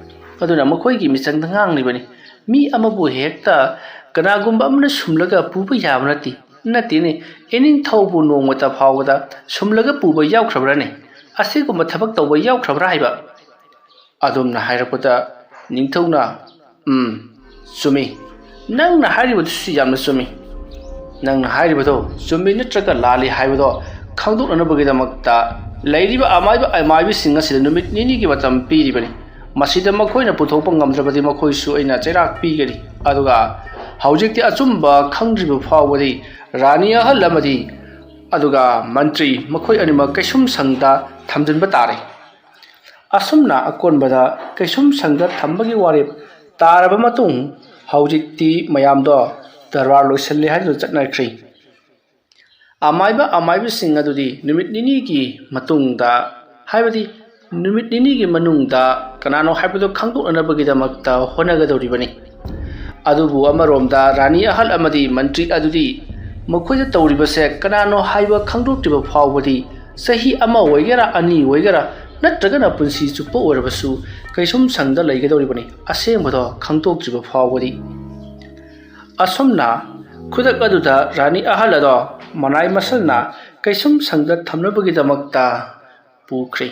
ꯑꯗꯨꯅ ꯃꯈꯣꯏꯒꯤ ꯃꯤꯆꯪꯗ ꯉꯥꯡꯂꯤꯕꯅꯤ꯫ ꯃꯤ ꯑꯃꯕꯨ ꯍꯦꯛꯇ ꯀꯅꯥꯒꯨꯝꯕ ꯑꯃꯅ ꯁꯨꯝꯂꯒ ꯄꯨꯕ ꯌꯥꯕ ꯅꯠꯇꯦ꯫ ꯅꯠꯇꯦꯅꯦ, ꯏꯅꯤꯡꯊꯧꯕꯨ ꯅꯣꯡꯃꯇ ꯐꯥꯎꯕꯗ ꯁꯨꯝꯂꯒ ꯄꯨꯕ ꯌꯥꯎꯈ꯭ꯔꯕ꯭ꯔꯥꯅꯦ? ꯑꯁꯤꯒꯨꯝꯕ ꯊꯕꯛ ꯇꯧꯕ ꯌꯥꯎꯈ꯭ꯔꯕ꯭ꯔꯥ ꯍꯥꯏꯕ?" ꯑꯗꯨꯝꯅ ꯍꯥꯏꯔꯛꯄꯗ ꯅꯤꯡꯊꯧꯅ, "ꯎꯝ, ꯆꯨꯝꯃꯤ꯫ ꯅꯪꯅ ꯍꯥꯏꯔꯤꯕꯗꯨꯁꯨ ꯌꯥꯝꯅ ꯆꯨꯝꯃꯤ꯫ ꯅꯪꯅ ꯍꯥꯏꯔꯤꯕꯗꯣ ꯆꯨꯝꯃꯤ ꯅꯠꯇ꯭ꯔꯒ ꯂꯥꯜꯂꯤ ꯍꯥꯏꯕꯗꯣ ꯈꯪꯗꯣꯛꯅꯅꯕꯒꯤꯗꯃꯛꯇ ꯂꯩꯔꯤꯕ ꯑꯃꯥꯏꯕ ꯑꯃꯥꯏꯕꯤꯁꯤꯡ ꯑꯁꯤꯗ ꯅꯨꯃꯤꯠ ꯅꯤꯅꯤꯒꯤ ꯃꯇꯝ ꯄꯤꯔꯤꯕꯅꯤ꯫ ꯃꯁꯤꯗ ꯃꯈꯣꯏꯅ ꯄꯨꯊꯣꯛꯄ ꯉꯝꯗ꯭ꯔꯕꯗꯤ ꯃꯈꯣꯏꯁꯨ ꯑꯩꯅ ꯆꯩꯔꯥꯛ ꯄꯤꯒꯅꯤ꯫ ꯑꯗꯨꯒ ꯍꯧꯖꯤꯛꯇꯤ ꯑꯆꯨꯝꯕ ꯈꯪꯗ꯭ꯔꯤꯕ ꯐꯥꯎꯕꯗꯤ ꯔꯥꯅꯤ ꯑꯍꯜ ꯑꯃꯗꯤ ꯑꯗꯨꯒ ꯃꯟꯇ꯭ꯔꯤ ꯃꯈꯣꯏ ꯑꯅꯤꯃꯛ ꯀꯩꯁꯨꯝ ꯁꯪꯗ ꯊꯝꯖꯤꯟꯕ ꯇꯥꯔꯦ꯫" ꯑꯁꯨꯝꯅ ꯑꯀꯣꯟꯕꯗ ꯀꯩꯁꯨꯝ ꯁꯪꯗ ꯊꯝꯕꯒꯤ ꯋꯥꯔꯦꯞ ꯇꯥꯔꯕ ꯃꯇꯨꯡ, ꯍꯧꯖꯤꯛꯇꯤ ꯃꯌꯥꯝꯗꯣ ꯗꯔꯕꯥꯔ ꯂꯣꯏꯁꯤꯜꯂꯦ ꯍꯥꯏꯗꯨꯅ ꯆꯠꯅꯈ꯭ꯔꯤ꯫ ꯑꯃꯥꯏꯕ ꯑꯃꯥꯏꯕꯤꯁꯤꯡ ꯑꯗꯨꯗꯤ ꯅꯨꯃꯤꯠ ꯅꯤꯅꯤꯒꯤ ꯃꯇꯨꯡꯗ, ꯍꯥꯏꯕꯗꯤ ꯅꯨꯃꯤꯠ ꯅꯤꯅꯤꯒꯤ ꯃꯅꯨꯡꯗ ꯀꯅꯥꯅꯣ ꯍꯥꯏꯕꯗꯨ ꯈꯪꯗꯣꯛꯅꯅꯕꯒꯤꯗꯃꯛꯇ ꯍꯣꯠꯅꯒꯗꯧꯔꯤꯕꯅꯤ꯫ ꯑꯗꯨꯕꯨ ꯑꯃꯔꯣꯝꯗ ꯔꯥꯅꯤ ꯑꯍꯜ ꯑꯃꯗꯤ ꯃꯟꯇ꯭ꯔꯤ ꯑꯗꯨꯗꯤ ꯃꯈꯣꯏꯗ ꯇꯧꯔꯤꯕꯁꯦ ꯀꯅꯥꯅꯣ ꯍꯥꯏꯕ ꯈꯪꯗꯣꯛꯇ꯭ꯔꯤꯕ ꯐꯥꯎꯕꯗꯤ ꯆꯍꯤ ꯑꯃ ꯑꯣꯏꯒꯦꯔꯥ, ꯑꯅꯤ ꯑꯣꯏꯒꯦꯔꯥ, ꯅꯠꯇ꯭ꯔꯒꯅ ꯄꯨꯟꯁꯤ ꯆꯨꯞꯄ ꯑꯣꯏꯔꯕꯁꯨ ꯀꯩꯁꯨꯝ ꯁꯪꯗ ꯂꯩꯒꯗꯧꯔꯤꯕꯅꯤ, ꯑꯁꯦꯡꯕꯗꯣ ꯈꯪꯗꯣꯛꯇ꯭ꯔꯤꯕ ꯐꯥꯎꯕꯗꯤ꯫ ꯑꯁꯨꯝꯅ ꯈꯨꯗꯛ ꯑꯗꯨꯗ ꯔꯥꯅꯤ ꯑꯍꯜ ꯑꯗꯣ ꯃꯅꯥꯏ ꯃꯁꯜꯅ ꯀꯩꯁꯨꯝ ꯁꯪꯗ ꯊꯝꯅꯕꯒꯤꯗꯃꯛꯇ ꯄꯨꯈ꯭ꯔꯦ꯫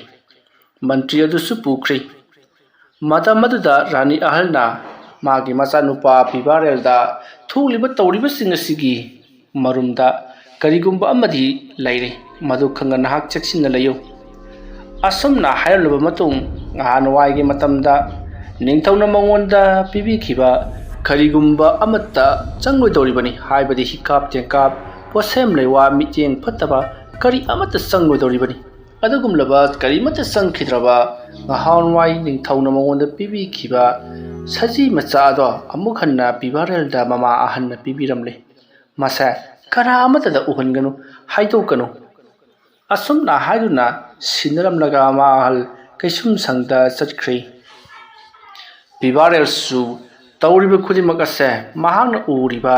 ꯃꯟꯇ꯭ꯔꯤ ꯑꯗꯨꯁꯨ ꯄꯨꯈ꯭ꯔꯦ꯫ ꯃꯇꯝ ꯑꯗꯨꯗ ꯔꯥꯅꯤ ꯑꯍꯜꯅ ꯃꯥꯒꯤ ꯃꯆꯥꯅꯨꯄꯥ ꯄꯤꯕꯥꯔꯦꯜꯗ ꯊꯣꯛꯂꯤꯕ ꯇꯧꯔꯤꯕꯁꯤꯡ ꯑꯁꯤꯒꯤ ꯃꯔꯨꯝꯗ ꯀꯔꯤꯒꯨꯝꯕ ꯑꯃꯗꯤ ꯂꯩꯔꯦ, ꯃꯗꯨ ꯈꯪꯉ ꯅꯍꯥꯛ ꯆꯦꯛꯁꯤꯟꯅ ꯂꯩꯌꯨ꯫ ꯑꯁꯨꯝꯅ ꯍꯥꯏꯔꯝꯂꯕ ꯃꯇꯨꯡ, ꯅꯍꯥꯟꯋꯥꯏꯒꯤ ꯃꯇꯝꯗ ꯅꯤꯡꯊꯧꯅ ꯃꯉꯣꯟꯗ ꯄꯤꯕꯤꯈꯤꯕ ꯀꯔꯤꯒꯨꯝꯕ ꯑꯃꯠꯇ ꯆꯪꯂꯣꯏꯗꯧꯔꯤꯕꯅꯤ, ꯍꯥꯏꯕꯗꯤ ꯍꯤꯀꯥꯞ ꯇꯦꯡꯀꯥꯞ, ꯄꯣꯠꯁꯦꯝ ꯂꯩꯋꯥ, ꯃꯤꯠꯌꯦꯡ ꯐꯠꯇꯕ ꯀꯔꯤ ꯑꯃꯠꯇ ꯆꯪꯂꯣꯏꯗꯧꯔꯤꯕꯅꯤ꯫ ꯑꯗꯨꯒꯨꯝꯂꯕ ꯀꯔꯤꯃꯠꯇ ꯆꯪꯈꯤꯗ꯭ꯔꯕ ꯉꯍꯥꯟꯋꯥꯏ ꯅꯤꯡꯊꯧꯅ ꯃꯉꯣꯟꯗ ꯄꯤꯕꯤꯈꯤꯕ ꯁꯖꯤ ꯃꯆꯥ ꯑꯗꯣ ꯑꯃꯨꯛ ꯍꯟꯅ ꯄꯤꯕꯥꯔꯦꯜꯗ ꯃꯃꯥ ꯑꯍꯟꯅ ꯄꯤꯕꯤꯔꯝꯂꯦ꯫ ꯃꯁꯦ ꯀꯅꯥ ꯑꯃꯠꯇꯗ ꯎꯍꯟꯒꯅꯨ, ꯍꯥꯏꯗꯣꯛꯀꯅꯨ꯫ ꯑꯁꯨꯝꯅ ꯍꯥꯏꯗꯨꯅ ꯁꯤꯟꯅꯔꯝꯂꯒ ꯃꯥ ꯑꯍꯜ ꯀꯩꯁꯨꯝꯁꯪꯗ ꯆꯠꯈ꯭ꯔꯦ꯫ ꯄꯤꯕꯥꯔꯦꯜꯁꯨ ꯇꯧꯔꯤꯕ ꯈꯨꯗꯤꯡꯃꯛ ꯑꯁꯦ ꯃꯍꯥꯛꯅ ꯎꯔꯤꯕ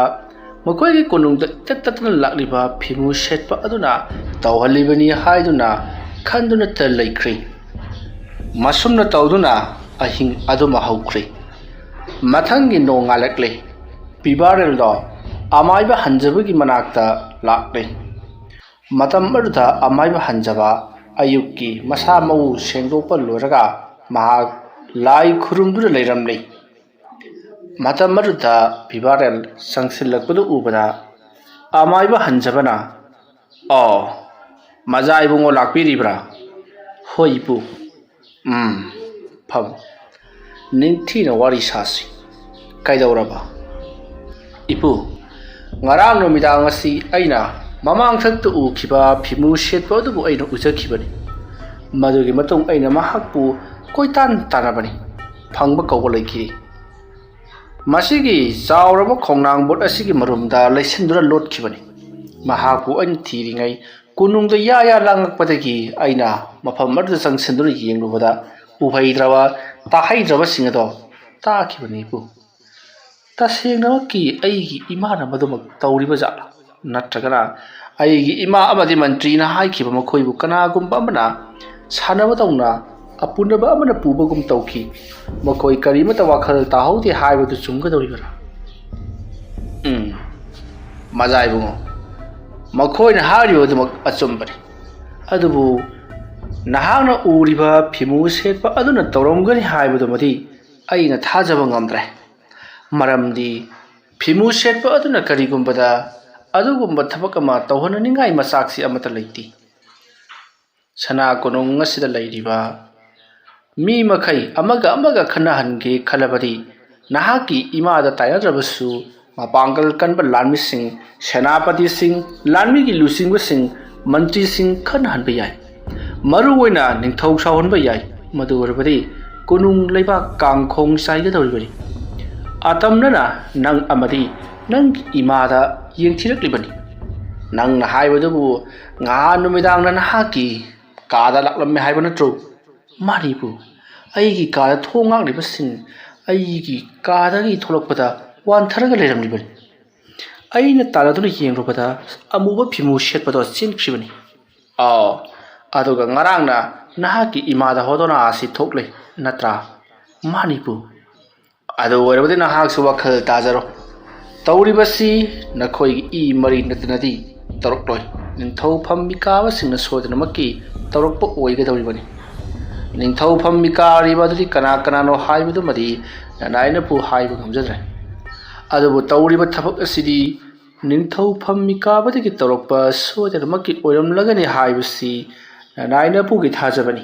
ꯃꯈꯣꯏꯒꯤ ꯀꯣꯅꯨꯡꯗ ꯏꯇꯠ ꯇꯠꯇꯅ ꯂꯥꯛꯂꯤꯕ ꯐꯤꯃꯨ ꯁꯦꯠꯄ ꯑꯗꯨꯅ ꯇꯧꯍꯜꯂꯤꯕꯅꯤ ꯍꯥꯏꯗꯨꯅ ꯈꯟꯗꯨꯅꯇ ꯂꯩꯈ꯭ꯔꯦ꯫ ꯃꯁꯨꯝꯅ ꯇꯧꯗꯨꯅ ꯑꯍꯤꯡ ꯑꯗꯨꯃ ꯍꯧꯈ꯭ꯔꯦ꯫ ꯃꯊꯪꯒꯤ ꯅꯣꯡꯉꯥꯜꯂꯛꯂꯦ꯫ ꯄꯤꯕꯥꯔꯦꯜꯗꯣ ꯑꯃꯥꯏꯕ ꯍꯟꯖꯕꯒꯤ ꯃꯅꯥꯛꯇ ꯂꯥꯛꯂꯦ꯫ ꯃꯇꯝ ꯑꯗꯨꯗ ꯑꯃꯥꯏꯕ ꯍꯟꯖꯕ ꯑꯌꯨꯛꯀꯤ ꯃꯁꯥ ꯃꯎ ꯁꯦꯡꯗꯣꯛꯄ ꯂꯣꯏꯔꯒ ꯃꯍꯥꯛ ꯂꯥꯏ ꯈꯨꯔꯨꯝꯗꯨꯅ ꯂꯩꯔꯝꯂꯤ꯫ ꯃꯇꯝ ꯑꯗꯨꯗ ꯄꯤꯕꯥꯔꯦꯜ ꯆꯪꯁꯤꯜꯂꯛꯄꯗꯨ ꯎꯕꯗ ꯑꯃꯥꯏꯕ ꯍꯟꯖꯕꯅ, "ꯑꯣ, ꯃꯖꯥ ꯏꯕꯨꯡꯉꯣ ꯂꯥꯛꯄꯤꯔꯤꯕ꯭ꯔꯥ? ꯍꯣꯏ ꯏꯄꯨ꯫ ꯎꯝ, ꯐꯝ꯫ ꯅꯤꯡꯊꯤꯅ ꯋꯥꯔꯤ ꯁꯥꯁꯤ꯫ ꯀꯩꯗꯧꯔꯕ?" "ꯏꯄꯨ, ꯉꯔꯥꯡ ꯅꯨꯃꯤꯗꯥꯡ ꯑꯁꯤ ꯑꯩꯅ ꯃꯃꯥꯡꯊꯛꯇ ꯎꯈꯤꯕ ꯐꯤꯃꯨ ꯁꯦꯠꯄ ꯑꯗꯨꯕꯨ ꯑꯩꯅ ꯎꯖꯈꯤꯕꯅꯤ꯫ ꯃꯗꯨꯒꯤ ꯃꯇꯨꯡ ꯑꯩꯅ ꯃꯍꯥꯛꯄꯨ ꯀꯣꯏꯇꯥꯟ ꯇꯥꯟꯅꯕꯅꯤ꯫ ꯐꯪꯕ ꯀꯧꯕ ꯂꯩꯈꯤꯗꯦ꯫ ꯃꯁꯤꯒꯤ ꯆꯥꯎꯔꯕ ꯈꯣꯡꯅꯥꯡ ꯕꯣꯠ ꯑꯁꯤꯒꯤ ꯃꯔꯨꯝꯗ ꯂꯩꯁꯤꯟꯗꯨꯅ ꯂꯣꯠꯈꯤꯕꯅꯤ꯫ ꯃꯍꯥꯛꯄꯨ ꯑꯩꯅ ꯊꯤꯔꯤꯉꯩ ꯀꯣꯅꯨꯡꯗ ꯌꯥ ꯌꯥ ꯂꯥꯡꯉꯛꯄꯗꯒꯤ ꯑꯩꯅ ꯃꯐꯝ ꯑꯗꯨꯗ ꯆꯪꯁꯤꯟꯗꯨꯅ ꯌꯦꯡꯂꯨꯕꯗ ꯎꯍꯩꯗ꯭ꯔꯕ, ꯇꯥꯍꯩꯗ꯭ꯔꯕꯁꯤꯡ ꯑꯗꯣ ꯇꯥꯈꯤꯕꯅꯤ ꯏꯄꯨ꯫ ꯇꯁꯦꯡꯅꯃꯛꯀꯤ ꯑꯩꯒꯤ ꯏꯃꯥꯅ ꯃꯗꯨꯃꯛ ꯇꯧꯔꯤꯕ ꯖꯥꯠꯂꯥ? ꯅꯠꯇ꯭ꯔꯒꯅ ꯑꯩꯒꯤ ꯏꯃꯥ ꯑꯃꯗꯤ ꯃꯟꯇ꯭ꯔꯤꯅ ꯍꯥꯏꯈꯤꯕ ꯃꯈꯣꯏꯕꯨ ꯀꯅꯥꯒꯨꯝꯕ ꯑꯃꯅ ꯁꯥꯟꯅꯕꯗꯧꯅ ꯑꯄꯨꯅꯕ ꯑꯃꯅ ꯄꯨꯕꯒꯨꯝ ꯇꯧꯈꯤ꯫ ꯃꯈꯣꯏ ꯀꯔꯤꯃꯠꯇ ꯋꯥꯈꯜ ꯇꯥꯍꯧꯗꯦ ꯍꯥꯏꯕꯗꯨ ꯆꯨꯝꯒꯗꯧꯔꯤꯕ꯭ꯔꯥ?" "ꯎꯝ, ꯃꯖꯥ ꯏꯕꯨꯡꯉꯣ, ꯃꯈꯣꯏꯅ ꯍꯥꯏꯔꯤꯕꯗꯨꯃꯛ ꯑꯆꯨꯝꯕꯅꯤ꯫ ꯑꯗꯨꯕꯨ ꯅꯍꯥꯛꯅ ꯎꯔꯤꯕ ꯐꯤꯃꯨ ꯁꯦꯠꯄ ꯑꯗꯨꯅ ꯇꯧꯔꯝꯒꯅꯤ ꯍꯥꯏꯕꯗꯨꯃꯗꯤ ꯑꯩꯅ ꯊꯥꯖꯕ ꯉꯝꯗ꯭ꯔꯦ꯫ ꯃꯔꯝꯗꯤ ꯐꯤꯃꯨ ꯁꯦꯠꯄ ꯑꯗꯨꯅ ꯀꯔꯤꯒꯨꯝꯕꯗ ꯑꯗꯨꯒꯨꯝꯕ ꯊꯕꯛ ꯑꯃ ꯇꯧꯍꯟꯅꯅꯤꯡꯉꯥꯏ ꯃꯆꯥꯛꯁꯤ ꯑꯃꯠꯇ ꯂꯩꯇꯦ꯫ ꯁꯅꯥ ꯀꯣꯅꯨꯡ ꯑꯁꯤꯗ ꯂꯩꯔꯤꯕ ꯃꯤ ꯃꯈꯩ ꯑꯃꯒ ꯑꯃꯒ ꯈꯟꯅꯍꯟꯒꯦ ꯈꯜꯂꯕꯗꯤ, ꯅꯍꯥꯛꯀꯤ ꯏꯃꯥꯗ ꯇꯥꯏꯅꯗ꯭ꯔꯕꯁꯨ, ꯃꯄꯥꯡꯒꯜ ꯀꯟꯕ ꯂꯥꯟꯃꯤꯁꯤꯡ, ꯁꯦꯅꯥꯄꯇꯤꯁꯤꯡ, ꯂꯥꯟꯃꯤꯒꯤ ꯂꯨꯆꯤꯡꯕꯁꯤꯡ, ꯃꯟꯇ꯭ꯔꯤꯁꯤꯡ ꯈꯟꯅꯍꯟꯕ ꯌꯥꯏ꯫ ꯃꯔꯨꯑꯣꯏꯅ ꯅꯤꯡꯊꯧ ꯁꯥꯎꯍꯟꯕ ꯌꯥꯏ꯫ ꯃꯗꯨ ꯑꯣꯏꯔꯕꯗꯤ ꯀꯣꯅꯨꯡ ꯂꯩꯕꯥꯛ ꯀꯥꯡꯈꯣꯡ ꯆꯥꯏꯒꯗꯧꯔꯤꯕꯅꯤ꯫ ꯑꯇꯝꯅꯅ ꯅꯪ ꯑꯃꯗꯤ ꯅꯪꯒꯤ ꯏꯃꯥꯗ ꯌꯦꯡꯊꯤꯔꯛꯂꯤꯕꯅꯤ꯫ ꯅꯪꯅ ꯍꯥꯏꯕꯗꯨꯕꯨ ꯉꯍꯥꯟ ꯅꯨꯃꯤꯗꯥꯡꯅ ꯅꯍꯥꯛꯀꯤ ꯀꯥꯗ ꯂꯥꯛꯂꯝꯃꯦ ꯍꯥꯏꯕ ꯅꯠꯇ꯭ꯔꯣ? ꯃꯥꯅꯤꯕꯨ, ꯑꯩꯒꯤ ꯀꯥꯗ ꯊꯣꯡ ꯉꯥꯛꯂꯤꯕꯁꯤꯡ ꯑꯩꯒꯤ ꯀꯥꯗꯒꯤ ꯊꯣꯛꯂꯛꯄꯗ ꯋꯥꯟꯊꯔꯒ ꯂꯩꯔꯝꯂꯤꯕꯅꯤ꯫ ꯑꯩꯅ ꯇꯥꯟꯅꯗꯨꯅ ꯌꯦꯡꯂꯨꯕꯗ ꯑꯃꯨꯕ ꯐꯤꯃꯨ ꯁꯦꯠꯄꯗꯣ ꯆꯦꯟꯈ꯭ꯔꯤꯕꯅꯤ꯫ ꯑꯥꯎ, ꯑꯗꯨꯒ ꯉꯔꯥꯡꯅ ꯅꯍꯥꯛꯀꯤ ꯏꯃꯥꯗ ꯍꯣꯗꯣꯅꯥ ꯑꯁꯤ ꯊꯣꯛꯂꯦ ꯅꯠꯇ꯭ꯔꯥ? ꯃꯥꯅꯤꯕꯨ꯫ ꯑꯗꯨ ꯑꯣꯏꯔꯕꯗꯤ ꯅꯍꯥꯛꯁꯨ ꯋꯥꯈꯜ ꯇꯥꯖꯔꯣ꯫ ꯇꯧꯔꯤꯕꯁꯤ ꯅꯈꯣꯏꯒꯤ ꯏ ꯃꯔꯤ ꯅꯠꯇꯅꯗꯤ ꯇꯧꯔꯛꯂꯣꯏ꯫ ꯅꯤꯡꯊꯧ ꯐꯝ ꯃꯤꯀꯥꯕꯁꯤꯡꯅ ꯁꯣꯏꯗꯅꯃꯛꯀꯤ ꯇꯧꯔꯛꯄ ꯑꯣꯏꯒꯗꯧꯔꯤꯕꯅꯤ꯫ ꯅꯤꯡꯊꯧ ꯐꯝ ꯃꯤꯀꯥꯔꯤꯕ ꯑꯗꯨꯗꯤ ꯀꯅꯥ ꯀꯅꯥꯅꯣ ꯍꯥꯏꯕꯗꯨꯃꯗꯤ ꯅꯅꯥꯏꯅꯄꯨ ꯍꯥꯏꯕ ꯉꯝꯖꯗ꯭ꯔꯦ꯫ ꯑꯗꯨꯕꯨ ꯇꯧꯔꯤꯕ ꯊꯕꯛ ꯑꯁꯤꯗꯤ ꯅꯤꯡꯊꯧ ꯐꯝ ꯃꯤꯀꯥꯕꯗꯒꯤ ꯇꯧꯔꯛꯄ ꯁꯣꯏꯗꯅꯃꯛꯀꯤ ꯑꯣꯏꯔꯝꯂꯒꯅꯤ ꯍꯥꯏꯕꯁꯤ ꯅꯅꯥꯏꯅꯄꯨꯒꯤ ꯊꯥꯖꯕꯅꯤ꯫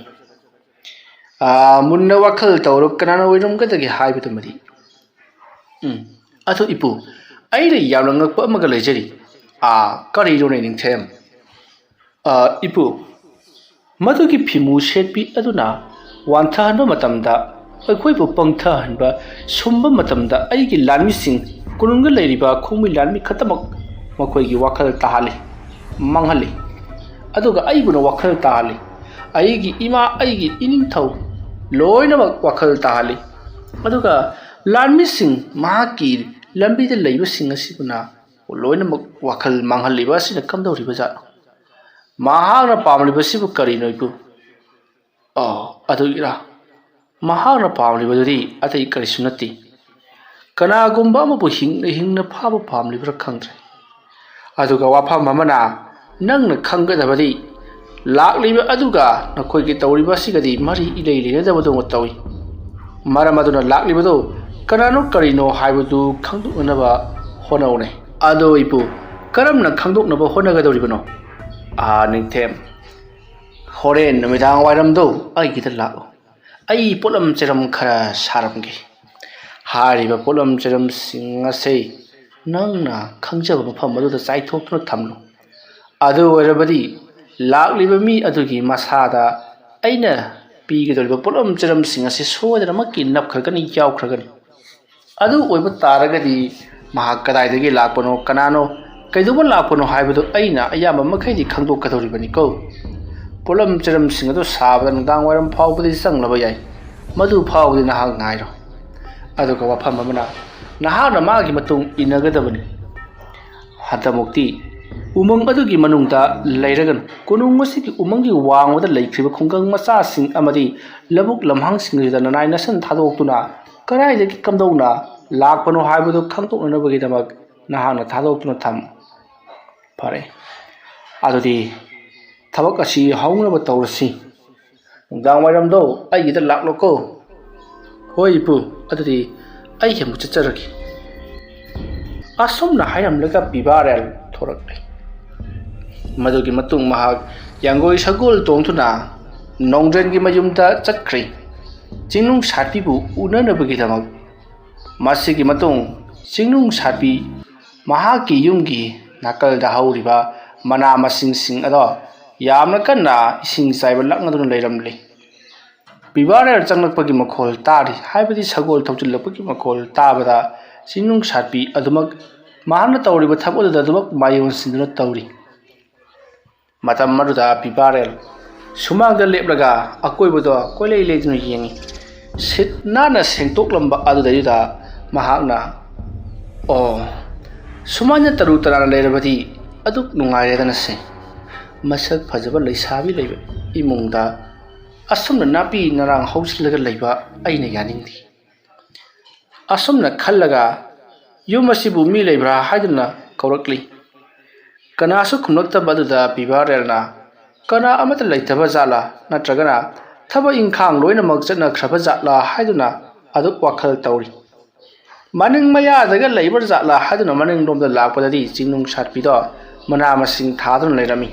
ꯑꯥ, ꯃꯨꯟꯅ ꯋꯥꯈꯜ ꯇꯧꯔꯣ, ꯀꯅꯥꯅ ꯑꯣꯏꯔꯝꯒꯗꯒꯦ ꯍꯥꯏꯕꯗꯨꯃꯗꯤ꯫ ꯎꯝ, ꯑꯗꯨ ꯏꯄꯨ, ꯑꯩꯅ ꯌꯥꯝꯅ ꯉꯛꯄ ꯑꯃꯒ ꯂꯩꯖꯔꯤ꯫ ꯑꯥ, ꯀꯔꯤꯅꯣꯅꯦ ꯅꯤꯡꯊꯦꯝ? ꯑꯥ, ꯏꯄꯨ, ꯃꯗꯨꯒꯤ ꯐꯤꯃꯨ ꯁꯦꯠꯄꯤ ꯑꯗꯨꯅ ꯋꯥꯟꯊꯍꯟꯕ ꯃꯇꯝꯗ ꯑꯩꯈꯣꯏꯕꯨ ꯄꯪꯊꯍꯟꯕ ꯁꯨꯝꯕ ꯃꯇꯝꯗ ꯑꯩꯒꯤ ꯂꯥꯟꯃꯤꯁꯤꯡ, ꯀꯣꯅꯨꯡꯗ ꯂꯩꯔꯤꯕ ꯈꯣꯡꯃꯤ ꯂꯥꯟꯃꯤ ꯈꯛꯇꯃꯛ ꯃꯈꯣꯏꯒꯤ ꯋꯥꯈꯜ ꯇꯥꯍꯜꯂꯤ, ꯃꯥꯡꯍꯜꯂꯤ꯫ ꯑꯗꯨꯒ ꯑꯩꯕꯨꯅ ꯋꯥꯈꯜ ꯇꯥꯍꯜꯂꯤ꯫ ꯑꯩꯒꯤ ꯏꯃꯥ, ꯑꯩꯒꯤ ꯏꯅꯤꯡꯊꯧ ꯂꯣꯏꯅꯃꯛ ꯋꯥꯈꯜ ꯇꯥꯍꯜꯂꯤ꯫ ꯑꯗꯨꯒ ꯂꯥꯟꯃꯤꯁꯤꯡ, ꯃꯍꯥꯛꯀꯤ ꯂꯝꯕꯤꯗ ꯂꯩꯕꯁꯤꯡ ꯑꯁꯤꯕꯨꯅ ꯂꯣꯏꯅꯃꯛ ꯋꯥꯈꯜ ꯃꯥꯡꯍꯜꯂꯤꯕ ꯑꯁꯤꯅ ꯀꯝꯗꯧꯔꯤꯕ ꯖꯥꯠꯅꯣ? ꯃꯍꯥꯛꯅ ꯄꯥꯝꯂꯤꯕꯁꯤꯕꯨ ꯀꯔꯤꯅꯣ, ꯏꯄꯨ? ꯑꯣ, ꯑꯗꯨꯒꯤꯔꯥ? ꯃꯍꯥꯛꯅ ꯄꯥꯝꯂꯤꯕꯗꯨꯗꯤ ꯑꯇꯩ ꯀꯔꯤꯁꯨ ꯅꯠꯇꯦ꯫ ꯀꯅꯥꯒꯨꯝꯕ ꯑꯃꯕꯨ ꯍꯤꯡꯅ ꯍꯤꯡꯅ ꯐꯥꯕ ꯄꯥꯝꯂꯤꯕ꯭ꯔꯥ ꯈꯪꯗ꯭ꯔꯦ꯫ ꯑꯗꯨꯒ ꯋꯥꯐꯝ ꯑꯃꯅ, ꯅꯪꯅ ꯈꯪꯒꯗꯕꯗꯤ, ꯂꯥꯛꯂꯤꯕ ꯑꯗꯨꯒ ꯅꯈꯣꯏꯒꯤ ꯇꯧꯔꯤꯕ ꯑꯁꯤꯒꯗꯤ ꯃꯔꯤ ꯏꯂꯩ ꯂꯩꯅꯗꯕꯗꯧꯅ ꯇꯧꯏ꯫ ꯃꯔꯝ ꯑꯗꯨꯅ ꯂꯥꯛꯂꯤꯕꯗꯨ ꯀꯅꯥꯅꯣ ꯀꯔꯤꯅꯣ ꯍꯥꯏꯕꯗꯨ ꯈꯪꯗꯣꯛꯅꯅꯕ ꯍꯣꯠꯅꯧꯅꯦ꯫ ꯑꯗꯣ ꯏꯄꯨ, ꯀꯔꯝꯅ ꯈꯪꯗꯣꯛꯅꯕ ꯍꯣꯠꯅꯒꯗꯧꯔꯤꯕꯅꯣ? ꯑꯥ, ꯅꯤꯡꯊꯦꯝ, ꯍꯣꯔꯦꯟ ꯅꯨꯃꯤꯗꯥꯡ ꯋꯥꯏꯔꯝꯗꯣ ꯑꯩꯒꯤꯗ ꯂꯥꯛꯎ꯫ ꯑꯩ ꯄꯣꯠꯂꯝ ꯆꯩꯔꯝ ꯈꯔ ꯁꯥꯔꯝꯒꯦ꯫ ꯍꯥꯏꯔꯤꯕ ꯄꯣꯠꯂꯝ ꯆꯩꯔꯝꯁꯤꯡ ꯑꯁꯤ ꯅꯪꯅ ꯈꯪꯖꯕ ꯃꯐꯝ ꯑꯗꯨꯗ ꯆꯥꯏꯊꯣꯛꯇꯨꯅ ꯊꯝꯂꯨ꯫ ꯑꯗꯨ ꯑꯣꯏꯔꯕꯗꯤ ꯂꯥꯛꯂꯤꯕ ꯃꯤ ꯑꯗꯨꯒꯤ ꯃꯁꯥꯗ ꯑꯩꯅ ꯄꯤꯒꯗꯧꯔꯤꯕ ꯄꯣꯠꯂꯝ ꯆꯩꯔꯝꯁꯤꯡ ꯑꯁꯤ ꯁꯣꯏꯗꯅꯃꯛꯀꯤ ꯅꯞꯈ꯭ꯔꯒꯅꯤ, ꯌꯥꯎꯈ꯭ꯔꯒꯅꯤ꯫ ꯑꯗꯨ ꯑꯣꯏꯕ ꯇꯥꯔꯒꯗꯤ ꯃꯍꯥꯛ ꯀꯗꯥꯏꯗꯒꯤ ꯂꯥꯛꯄꯅꯣ, ꯀꯅꯥꯅꯣ, ꯀꯩꯗꯧꯕ ꯂꯥꯛꯄꯅꯣ ꯍꯥꯏꯕꯗꯨ ꯑꯩꯅ ꯑꯌꯥꯝꯕ ꯃꯈꯩꯗꯤ ꯈꯪꯗꯣꯛꯀꯗꯧꯔꯤꯕꯅꯤꯀꯣ꯫ ꯄꯣꯠꯂꯝ ꯆꯩꯔꯝꯁꯤꯡ ꯑꯗꯨ ꯁꯥꯕꯗ ꯅꯨꯡꯗꯥꯡ ꯋꯥꯏꯔꯝ ꯐꯥꯎꯕꯗꯤ ꯆꯪꯂꯕ ꯌꯥꯏ꯫ ꯃꯗꯨ ꯐꯥꯎꯕꯗꯤ ꯅꯍꯥꯛ ꯉꯥꯏꯔꯣ꯫ ꯑꯗꯨꯒ ꯋꯥꯐꯝ ꯑꯃꯅ, ꯅꯍꯥꯛꯅ ꯃꯥꯒꯤ ꯃꯇꯨꯡ ꯏꯟꯅꯒꯗꯕꯅꯤ꯫ ꯍꯟꯗꯛꯃꯨꯛꯇꯤ ꯎꯃꯪ ꯑꯗꯨꯒꯤ ꯃꯅꯨꯡꯗ ꯂꯩꯔꯒꯅꯨ꯫ ꯀꯣꯅꯨꯡ ꯑꯁꯤꯒꯤ ꯎꯃꯪꯒꯤ ꯋꯥꯡꯃꯗ ꯂꯩꯈ꯭ꯔꯤꯕ ꯈꯨꯡꯒꯪ ꯃꯆꯥꯁꯤꯡ ꯑꯃꯗꯤ ꯂꯧꯕꯨꯛ ꯂꯝꯍꯥꯡꯁꯤꯡ ꯑꯁꯤꯗ ꯅꯅꯥꯏ ꯅꯁꯟ ꯊꯥꯗꯣꯛꯇꯨꯅ ꯀꯗꯥꯏꯗꯒꯤ ꯀꯝꯗꯧꯅ ꯂꯥꯛꯄꯅꯣ ꯍꯥꯏꯕꯗꯨ ꯈꯪꯗꯣꯛꯅꯅꯕꯒꯤꯗꯃꯛ ꯅꯍꯥꯛꯅ ꯊꯥꯗꯣꯛꯇꯨꯅ ꯊꯝꯃꯨ꯫ ꯐꯔꯦ, ꯑꯗꯨꯗꯤ ꯊꯕꯛ ꯑꯁꯤ ꯍꯧꯅꯕ ꯇꯧꯔꯁꯤ꯫ ꯅꯨꯡꯗꯥꯡ ꯋꯥꯏꯔꯝꯗꯣ ꯑꯩꯒꯤꯗ ꯂꯥꯛꯂꯣꯀꯣ꯫ ꯍꯣꯏ ꯏꯄꯨ, ꯑꯗꯨꯗꯤ ꯑꯩ ꯑꯃꯨꯛ ꯆꯠꯆꯔꯒꯦ꯫ ꯑꯁꯨꯝꯅ ꯍꯥꯏꯔꯝꯂꯒ ꯄꯤꯕꯥꯔꯦꯜ ꯊꯣꯔꯛꯂꯦ꯫ ꯃꯗꯨꯒꯤ ꯃꯇꯨꯡ ꯃꯍꯥꯛ ꯌꯥꯡꯒꯣꯏ ꯁꯒꯣꯜ ꯇꯣꯡꯗꯨꯅ ꯅꯣꯡꯗ꯭ꯔꯦꯟꯒꯤ ꯃꯌꯨꯝꯗ ꯆꯠꯈ꯭ꯔꯦ, ꯆꯤꯡꯅꯨꯡ ꯁꯥꯠꯄꯤꯕꯨ ꯎꯅꯅꯕꯒꯤꯗꯃꯛ꯫ ꯃꯁꯤꯒꯤ ꯃꯇꯨꯡ ꯆꯤꯡꯅꯨꯡ ꯁꯥꯠꯄꯤ ꯃꯍꯥꯛꯀꯤ ꯌꯨꯝꯒꯤ ꯅꯥꯀꯜꯗ ꯍꯧꯔꯤꯕ ꯃꯅꯥ ꯃꯁꯤꯡꯁꯤꯡ ꯑꯗꯣ ꯌꯥꯝꯅ ꯀꯟꯅ ꯏꯁꯤꯡ ꯆꯥꯏꯕ ꯂꯥꯛꯅꯗꯨꯅ ꯂꯩꯔꯝꯂꯤ꯫ ꯄꯤꯕꯥꯔꯦꯜ ꯆꯪꯂꯛꯄꯒꯤ ꯃꯈꯣꯜ ꯇꯥꯔꯤ, ꯍꯥꯏꯕꯗꯤ ꯁꯒꯣꯜ ꯊꯧꯖꯤꯜꯂꯛꯄꯒꯤ ꯃꯈꯣꯜ ꯇꯥꯕꯗ ꯆꯤꯡꯅꯨꯡ ꯁꯥꯠꯄꯤ ꯑꯗꯨꯃꯛ ꯃꯍꯥꯛꯅ ꯇꯧꯔꯤꯕ ꯊꯕꯛ ꯑꯗꯨꯗ ꯑꯗꯨꯃꯛ ꯃꯥꯏ ꯑꯣꯟꯁꯤꯟꯗꯨꯅ ꯇꯧꯔꯤ꯫ ꯃꯇꯝ ꯑꯗꯨꯗ ꯄꯤꯕꯥꯔꯦꯜ ꯁꯨꯃꯥꯡꯗ ꯂꯦꯞꯂꯒ ꯑꯀꯣꯏꯕꯗꯣ ꯀꯣꯏꯂꯩ ꯂꯩꯗꯨꯅ ꯌꯦꯡꯉꯤ꯫ ꯁꯤꯠ ꯅꯥꯟꯅ ꯁꯦꯡꯗꯣꯛꯂꯝꯕ ꯑꯗꯨꯗꯩꯗꯨꯗ ꯃꯍꯥꯛꯅ, "ꯑꯣ, ꯁꯨꯃꯥꯏꯅ ꯇꯔꯨ ꯇꯔꯥꯅ ꯂꯩꯔꯕꯗꯤ ꯑꯗꯨꯛ ꯅꯨꯡꯉꯥꯏꯔꯦꯗꯅ ꯁꯦ꯫ ꯃꯁꯛ ꯐꯖꯕ ꯂꯩꯁꯥꯕꯤ ꯂꯩꯕ ꯏꯃꯨꯡꯗ ꯑꯁꯨꯝꯅ ꯅꯥꯄꯤ ꯅꯔꯥꯡ ꯍꯧꯖꯤꯜꯂꯒ ꯂꯩꯕ ꯑꯩꯅ ꯌꯥꯅꯤꯡꯗꯦ"꯫ ꯑꯁꯨꯝꯅ ꯈꯜꯂꯒ ꯌꯨꯝ ꯑꯁꯤꯕꯨ ꯃꯤ ꯂꯩꯕ꯭ꯔꯥ ꯍꯥꯏꯗꯨꯅ ꯀꯧꯔꯛꯂꯤ꯫ ꯀꯅꯥꯁꯨ ꯈꯨꯝꯂꯛꯇꯕ ꯑꯗꯨꯗ ꯄꯤꯕꯥꯔꯦꯜꯅ ꯀꯅꯥ ꯑꯃꯠꯇ ꯂꯩꯇꯕ ꯖꯥꯠꯂꯥ, ꯅꯠꯇ꯭ꯔꯒꯅ ꯊꯕꯛ ꯏꯪꯈꯥꯡ ꯂꯣꯏꯅꯃꯛ ꯆꯠꯅꯈ꯭ꯔꯕ ꯖꯥꯠꯂꯥ ꯍꯥꯏꯗꯨꯅ ꯑꯗꯨꯛ ꯋꯥꯈꯜ ꯇꯧꯔꯤ꯫ ꯃꯅꯤꯡ ꯃꯌꯥꯗꯒ ꯂꯩꯕ ꯖꯥꯠꯂꯥ ꯍꯥꯏꯗꯨꯅ ꯃꯅꯤꯡꯂꯣꯝꯗ ꯂꯥꯛꯄꯗꯗꯤ ꯆꯤꯡꯅꯨꯡ ꯁꯥꯠꯄꯤꯗꯣ ꯃꯅꯥ ꯃꯁꯤꯡ ꯊꯥꯗꯨꯅ ꯂꯩꯔꯝꯃꯤ꯫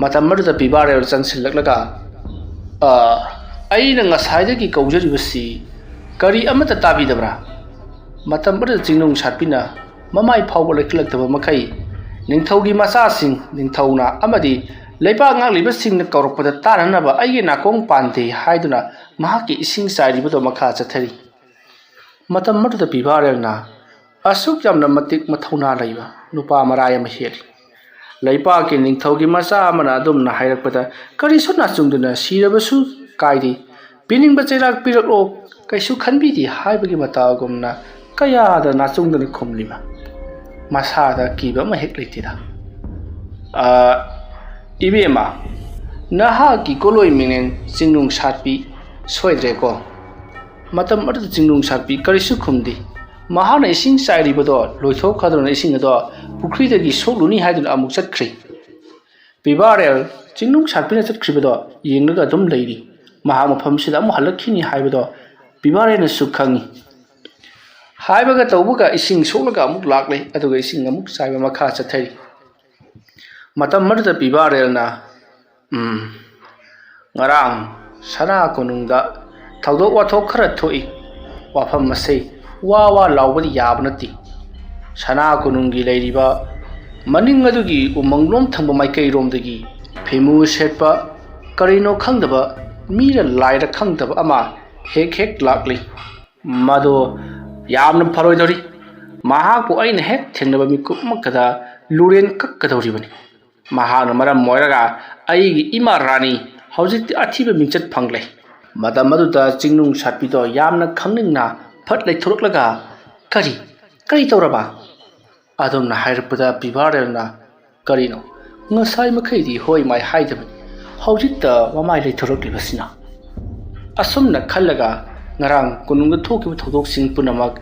ꯃꯇꯝ ꯑꯗꯨꯗ ꯄꯤꯕꯥꯔꯦꯜ ꯆꯪꯁꯤꯜꯂꯛꯂꯒ, "ꯑ, ꯑꯩꯅ ꯉꯁꯥꯏꯗꯒꯤ ꯀꯧꯖꯔꯤꯕꯁꯤ ꯀꯔꯤ ꯑꯃꯠꯇ ꯇꯥꯕꯤꯗꯕ꯭ꯔꯥ?" ꯃꯇꯝ ꯑꯗꯨꯗ ꯆꯤꯡꯅꯨꯡ ꯁꯥꯠꯄꯤꯅ ꯃꯃꯥꯏ ꯐꯥꯎꯕ ꯂꯩꯈꯠꯂꯛꯇꯕ ꯃꯈꯩ, "ꯅꯤꯡꯊꯧꯒꯤ ꯃꯆꯥꯁꯤꯡ, ꯅꯤꯡꯊꯧꯅ ꯑꯃꯗꯤ ꯂꯩꯕꯥꯛ ꯉꯥꯛꯂꯤꯕꯁꯤꯡꯅ ꯀꯧꯔꯛꯄꯗ ꯇꯥꯅꯅꯕ ꯑꯩꯒꯤ ꯅꯥꯀꯣꯡ ꯄꯥꯟꯗꯦ" ꯍꯥꯏꯗꯨꯅ ꯃꯍꯥꯛꯀꯤ ꯏꯁꯤꯡ ꯆꯥꯏꯔꯤꯕꯗꯣ ꯃꯈꯥ ꯆꯠꯊꯔꯤ꯫ ꯃꯇꯝ ꯑꯗꯨꯗ ꯄꯤꯕꯥꯔꯦꯜꯅ ꯑꯁꯨꯛ ꯌꯥꯝꯅ ꯃꯇꯤꯛ ꯃꯊꯧꯅꯥ ꯂꯩꯕ ꯅꯨꯄꯥ ꯃꯔꯥꯏ ꯑꯃ ꯍꯦꯜꯂꯤ꯫ "ꯂꯩꯄꯥꯛꯀꯤ ꯅꯤꯡꯊꯧꯒꯤ ꯃꯆꯥ ꯑꯃꯅ ꯑꯗꯨꯝꯅ ꯍꯥꯏꯔꯛꯄꯗ ꯀꯔꯤꯁꯨ ꯅꯥꯆꯨꯡꯗꯨꯅ ꯁꯤꯔꯕꯁꯨ ꯀꯥꯏꯗꯦ, ꯄꯤꯅꯤꯡꯕ ꯆꯩꯔꯥꯛ ꯄꯤꯔꯛꯂꯣ, ꯀꯩꯁꯨ ꯈꯟꯕꯤꯗꯦ" ꯍꯥꯏꯕꯒꯤ ꯃꯇꯥꯒꯨꯝꯅ ꯀꯌꯥꯗ ꯅꯥꯆꯨꯡꯗꯨꯅ ꯈꯨꯝꯂꯤꯕ꯫ ꯃꯁꯥꯗ ꯀꯤꯕ ꯑꯃ ꯍꯦꯛ ꯂꯩꯇꯦꯗ꯫ "ꯑ, ꯏꯕꯦꯝꯃ, ꯅꯍꯥꯛꯀꯤ ꯀꯣꯂꯣꯏ ꯃꯤꯡꯅꯦꯟ ꯆꯤꯡꯅꯨꯡ ꯁꯥꯠꯄꯤ ꯁꯣꯏꯗ꯭ꯔꯦꯀꯣ?" ꯃꯇꯝ ꯑꯗꯨꯗ ꯆꯤꯡꯅꯨꯡ ꯁꯥꯠꯄꯤ ꯀꯔꯤꯁꯨ ꯈꯨꯝꯗꯦ꯫ ꯃꯍꯥꯛꯅ ꯏꯁꯤꯡ ꯆꯥꯏꯔꯤꯕꯗꯣ ꯂꯣꯏꯊꯣꯛꯈ꯭ꯔꯗꯨꯅ ꯏꯁꯤꯡ ꯑꯗꯣ ꯄꯨꯈ꯭ꯔꯤꯗꯒꯤ ꯁꯣꯛꯂꯨꯅꯤ ꯍꯥꯏꯗꯨꯅ ꯑꯃꯨꯛ ꯆꯠꯈ꯭ꯔꯤ꯫ ꯄꯤꯕꯥꯔꯦꯜ ꯆꯤꯡꯅꯨꯡ ꯁꯥꯠꯄꯤꯅ ꯆꯠꯈ꯭ꯔꯤꯕꯗꯣ ꯌꯦꯡꯂꯒ ꯑꯗꯨꯝ ꯂꯩꯔꯤ꯫ ꯃꯍꯥꯛ ꯃꯐꯝꯁꯤꯗ ꯑꯃꯨꯛ ꯍꯜꯂꯛꯈꯤꯅꯤ ꯍꯥꯏꯕꯗꯣ ꯄꯤꯕꯥꯔꯦꯜꯅꯁꯨ ꯈꯪꯉꯤ꯫ ꯍꯥꯏꯕꯒ ꯇꯧꯕꯒ ꯏꯁꯤꯡ ꯁꯣꯛꯂꯒ ꯑꯃꯨꯛ ꯂꯥꯛꯂꯦ, ꯑꯗꯨꯒ ꯏꯁꯤꯡ ꯑꯃꯨꯛ ꯆꯥꯏꯕ ꯃꯈꯥ ꯆꯠꯊꯔꯤ꯫ ꯃꯇꯝ ꯑꯗꯨꯗ ꯄꯤꯕꯥꯔꯦꯜꯅ, "ꯎꯝ, ꯉꯔꯥꯡ ꯁꯅꯥ ꯀꯣꯅꯨꯡꯗ ꯊꯧꯗꯣꯛ ꯋꯥꯊꯣꯛ ꯈꯔ ꯊꯣꯛꯏ꯫ ꯋꯥꯐꯝ ꯑꯁꯤ ꯋꯥ ꯋꯥ ꯂꯥꯎꯕꯗꯤ ꯌꯥꯕ ꯅꯠꯇꯦ꯫ ꯁꯅꯥ ꯀꯣꯅꯨꯡꯒꯤ ꯂꯩꯔꯤꯕ ꯃꯅꯤꯡ ꯑꯗꯨꯒꯤ ꯎꯃꯪꯂꯣꯝ ꯊꯪꯕ ꯃꯥꯏꯀꯩꯔꯣꯝꯗꯒꯤ ꯐꯤꯃꯨ ꯁꯦꯠꯄ, ꯀꯔꯤꯅꯣ ꯈꯪꯗꯕ, ꯃꯤꯔ ꯂꯥꯏꯔ ꯈꯪꯗꯕ ꯑꯃ ꯍꯦꯛ ꯍꯦꯛ ꯂꯥꯛꯂꯤ꯫ ꯃꯗꯨ ꯌꯥꯝꯅ ꯐꯔꯣꯏꯗꯧꯔꯤ꯫ ꯃꯍꯥꯛꯄꯨ ꯑꯩꯅ ꯍꯦꯛ ꯊꯦꯡꯅꯕ ꯃꯤꯀꯨꯞ ꯑꯃꯈꯛꯇꯗ ꯂꯨꯔꯦꯟ ꯀꯛꯀꯗꯧꯔꯤꯕꯅꯤ꯫ ꯃꯍꯥꯛꯅ ꯃꯔꯝ ꯑꯣꯏꯔꯒ ꯑꯩꯒꯤ ꯏꯃꯥ ꯔꯥꯅꯤ ꯍꯧꯖꯤꯛꯇꯤ ꯑꯊꯤꯕ ꯃꯤꯡꯆꯠ ꯐꯪꯂꯦ꯫" ꯃꯇꯝ ꯑꯗꯨꯗ ꯆꯤꯡꯅꯨꯡ ꯁꯥꯠꯄꯤꯗꯣ ꯌꯥꯝꯅ ꯈꯪꯅꯤꯡꯅ ꯐꯠ ꯂꯩꯊꯣꯔꯛꯂꯒ, "ꯀꯔꯤ? ꯀꯔꯤ ꯇꯧꯔꯕ?" ꯑꯗꯨꯝꯅ ꯍꯥꯏꯔꯛꯄꯗ ꯄꯤꯕꯥꯔꯦꯜꯅ, "ꯀꯔꯤꯅꯣ? ꯉꯁꯥꯏ ꯃꯈꯩꯗꯤ ꯍꯣꯏ ꯃꯥꯏ ꯍꯥꯏꯗꯕꯅꯤ, ꯍꯧꯖꯤꯛꯇ ꯃꯃꯥꯏ ꯂꯩꯊꯣꯔꯛꯂꯤꯕꯁꯤꯅ?" ꯑꯁꯨꯝꯅ ꯈꯜꯂꯒ ꯉꯔꯥꯡ ꯀꯣꯅꯨꯡꯗ ꯊꯣꯛꯈꯤꯕ ꯊꯧꯗꯣꯛꯁꯤꯡ ꯄꯨꯝꯅꯃꯛ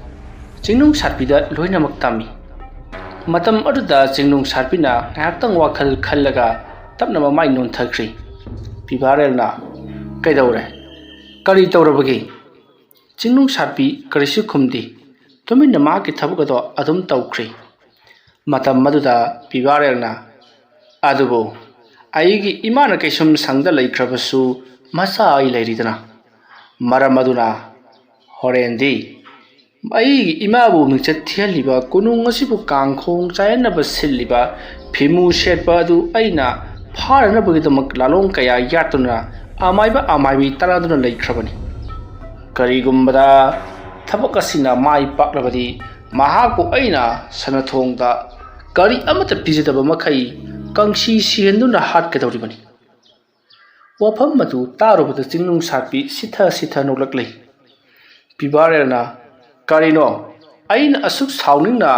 ꯆꯤꯡꯅꯨꯡ ꯁꯥꯠꯄꯤꯗ ꯂꯣꯏꯅꯃꯛ ꯇꯝꯃꯤ꯫ ꯃꯇꯝ ꯑꯗꯨꯗ ꯆꯤꯡꯅꯨꯡ ꯁꯥꯠꯄꯤꯅ ꯉꯥꯏꯍꯥꯛꯇꯪ ꯋꯥꯈꯜ ꯈꯜꯂꯒ, ꯇꯞꯅ ꯃꯃꯥꯏ ꯅꯣꯟꯊꯈ꯭ꯔꯤ꯫ ꯄꯤꯕꯥꯔꯦꯜꯅ, "ꯀꯩꯗꯧꯔꯦ? ꯀꯔꯤ ꯇꯧꯔꯕꯒꯦ?" ꯆꯤꯡꯅꯨꯡ ꯁꯥꯠꯄꯤ ꯀꯔꯤꯁꯨ ꯈꯨꯝꯗꯦ꯫ ꯇꯨꯃꯤꯟꯅ ꯃꯍꯥꯛꯀꯤ ꯊꯕꯛ ꯑꯗꯣ ꯑꯗꯨꯝ ꯇꯧꯈ꯭ꯔꯤ꯫ ꯃꯇꯝ ꯑꯗꯨꯗ ꯄꯤꯕꯥꯔꯦꯜꯅ, "ꯑꯗꯨꯕꯨ ꯑꯩꯒꯤ ꯏꯃꯥꯅ ꯀꯩꯁꯨꯝ ꯁꯪꯗ ꯂꯩꯈ꯭ꯔꯕꯁꯨ, ꯃꯆꯥ ꯑꯩ ꯂꯩꯔꯤꯗꯅ꯫ ꯃꯔꯝ ꯑꯗꯨꯅ ꯍꯣꯔꯦꯟꯗꯤ ꯑꯩꯒꯤ ꯏꯃꯥꯕꯨ ꯃꯤꯡꯆꯠ ꯊꯤꯍꯜꯂꯤꯕ, ꯀꯣꯅꯨꯡ ꯑꯁꯤꯕꯨ ꯀꯥꯡꯈꯣꯡ ꯆꯥꯏꯍꯟꯅꯕ ꯁꯤꯜꯂꯤꯕ ꯐꯤꯃꯨ ꯁꯦꯠꯄ ꯑꯗꯨ ꯑꯩꯅ ꯐꯥꯅꯅꯕꯒꯤꯗꯃꯛ ꯂꯥꯂꯣꯡ ꯀꯌꯥ ꯌꯥꯠꯇꯨꯅ, ꯑꯃꯥꯏꯕ ꯑꯃꯥꯏꯕꯤ ꯇꯥꯟꯅꯗꯨꯅ ꯂꯩꯈ꯭ꯔꯕꯅꯤ꯫ ꯀꯔꯤꯒꯨꯝꯕꯗ ꯊꯕꯛ ꯑꯁꯤꯅ ꯃꯥꯏ ꯄꯥꯛꯂꯕꯗꯤ, ꯃꯍꯥꯛꯄꯨ ꯑꯩꯅ ꯁꯅꯊꯣꯡꯗ ꯀꯔꯤ ꯑꯃꯠꯇ ꯄꯤꯖꯗꯕ ꯃꯈꯩ ꯀꯪꯁꯤ ꯁꯤꯍꯟꯗꯨꯅ ꯍꯥꯠꯀꯗꯧꯔꯤꯕꯅꯤ꯫" ꯋꯥꯐꯝ ꯑꯗꯨ ꯇꯥꯔꯨꯕꯗ ꯆꯤꯡꯅꯨꯡ ꯁꯥꯠꯄꯤ ꯁꯤꯊ ꯁꯤꯊ ꯅꯣꯛꯂꯛꯂꯤ꯫ ꯄꯤꯕꯥꯔꯦꯜꯅ, "ꯀꯔꯤꯅꯣ? ꯑꯩꯅ ꯑꯁꯨꯛ ꯁꯥꯎꯅꯤꯡꯅ,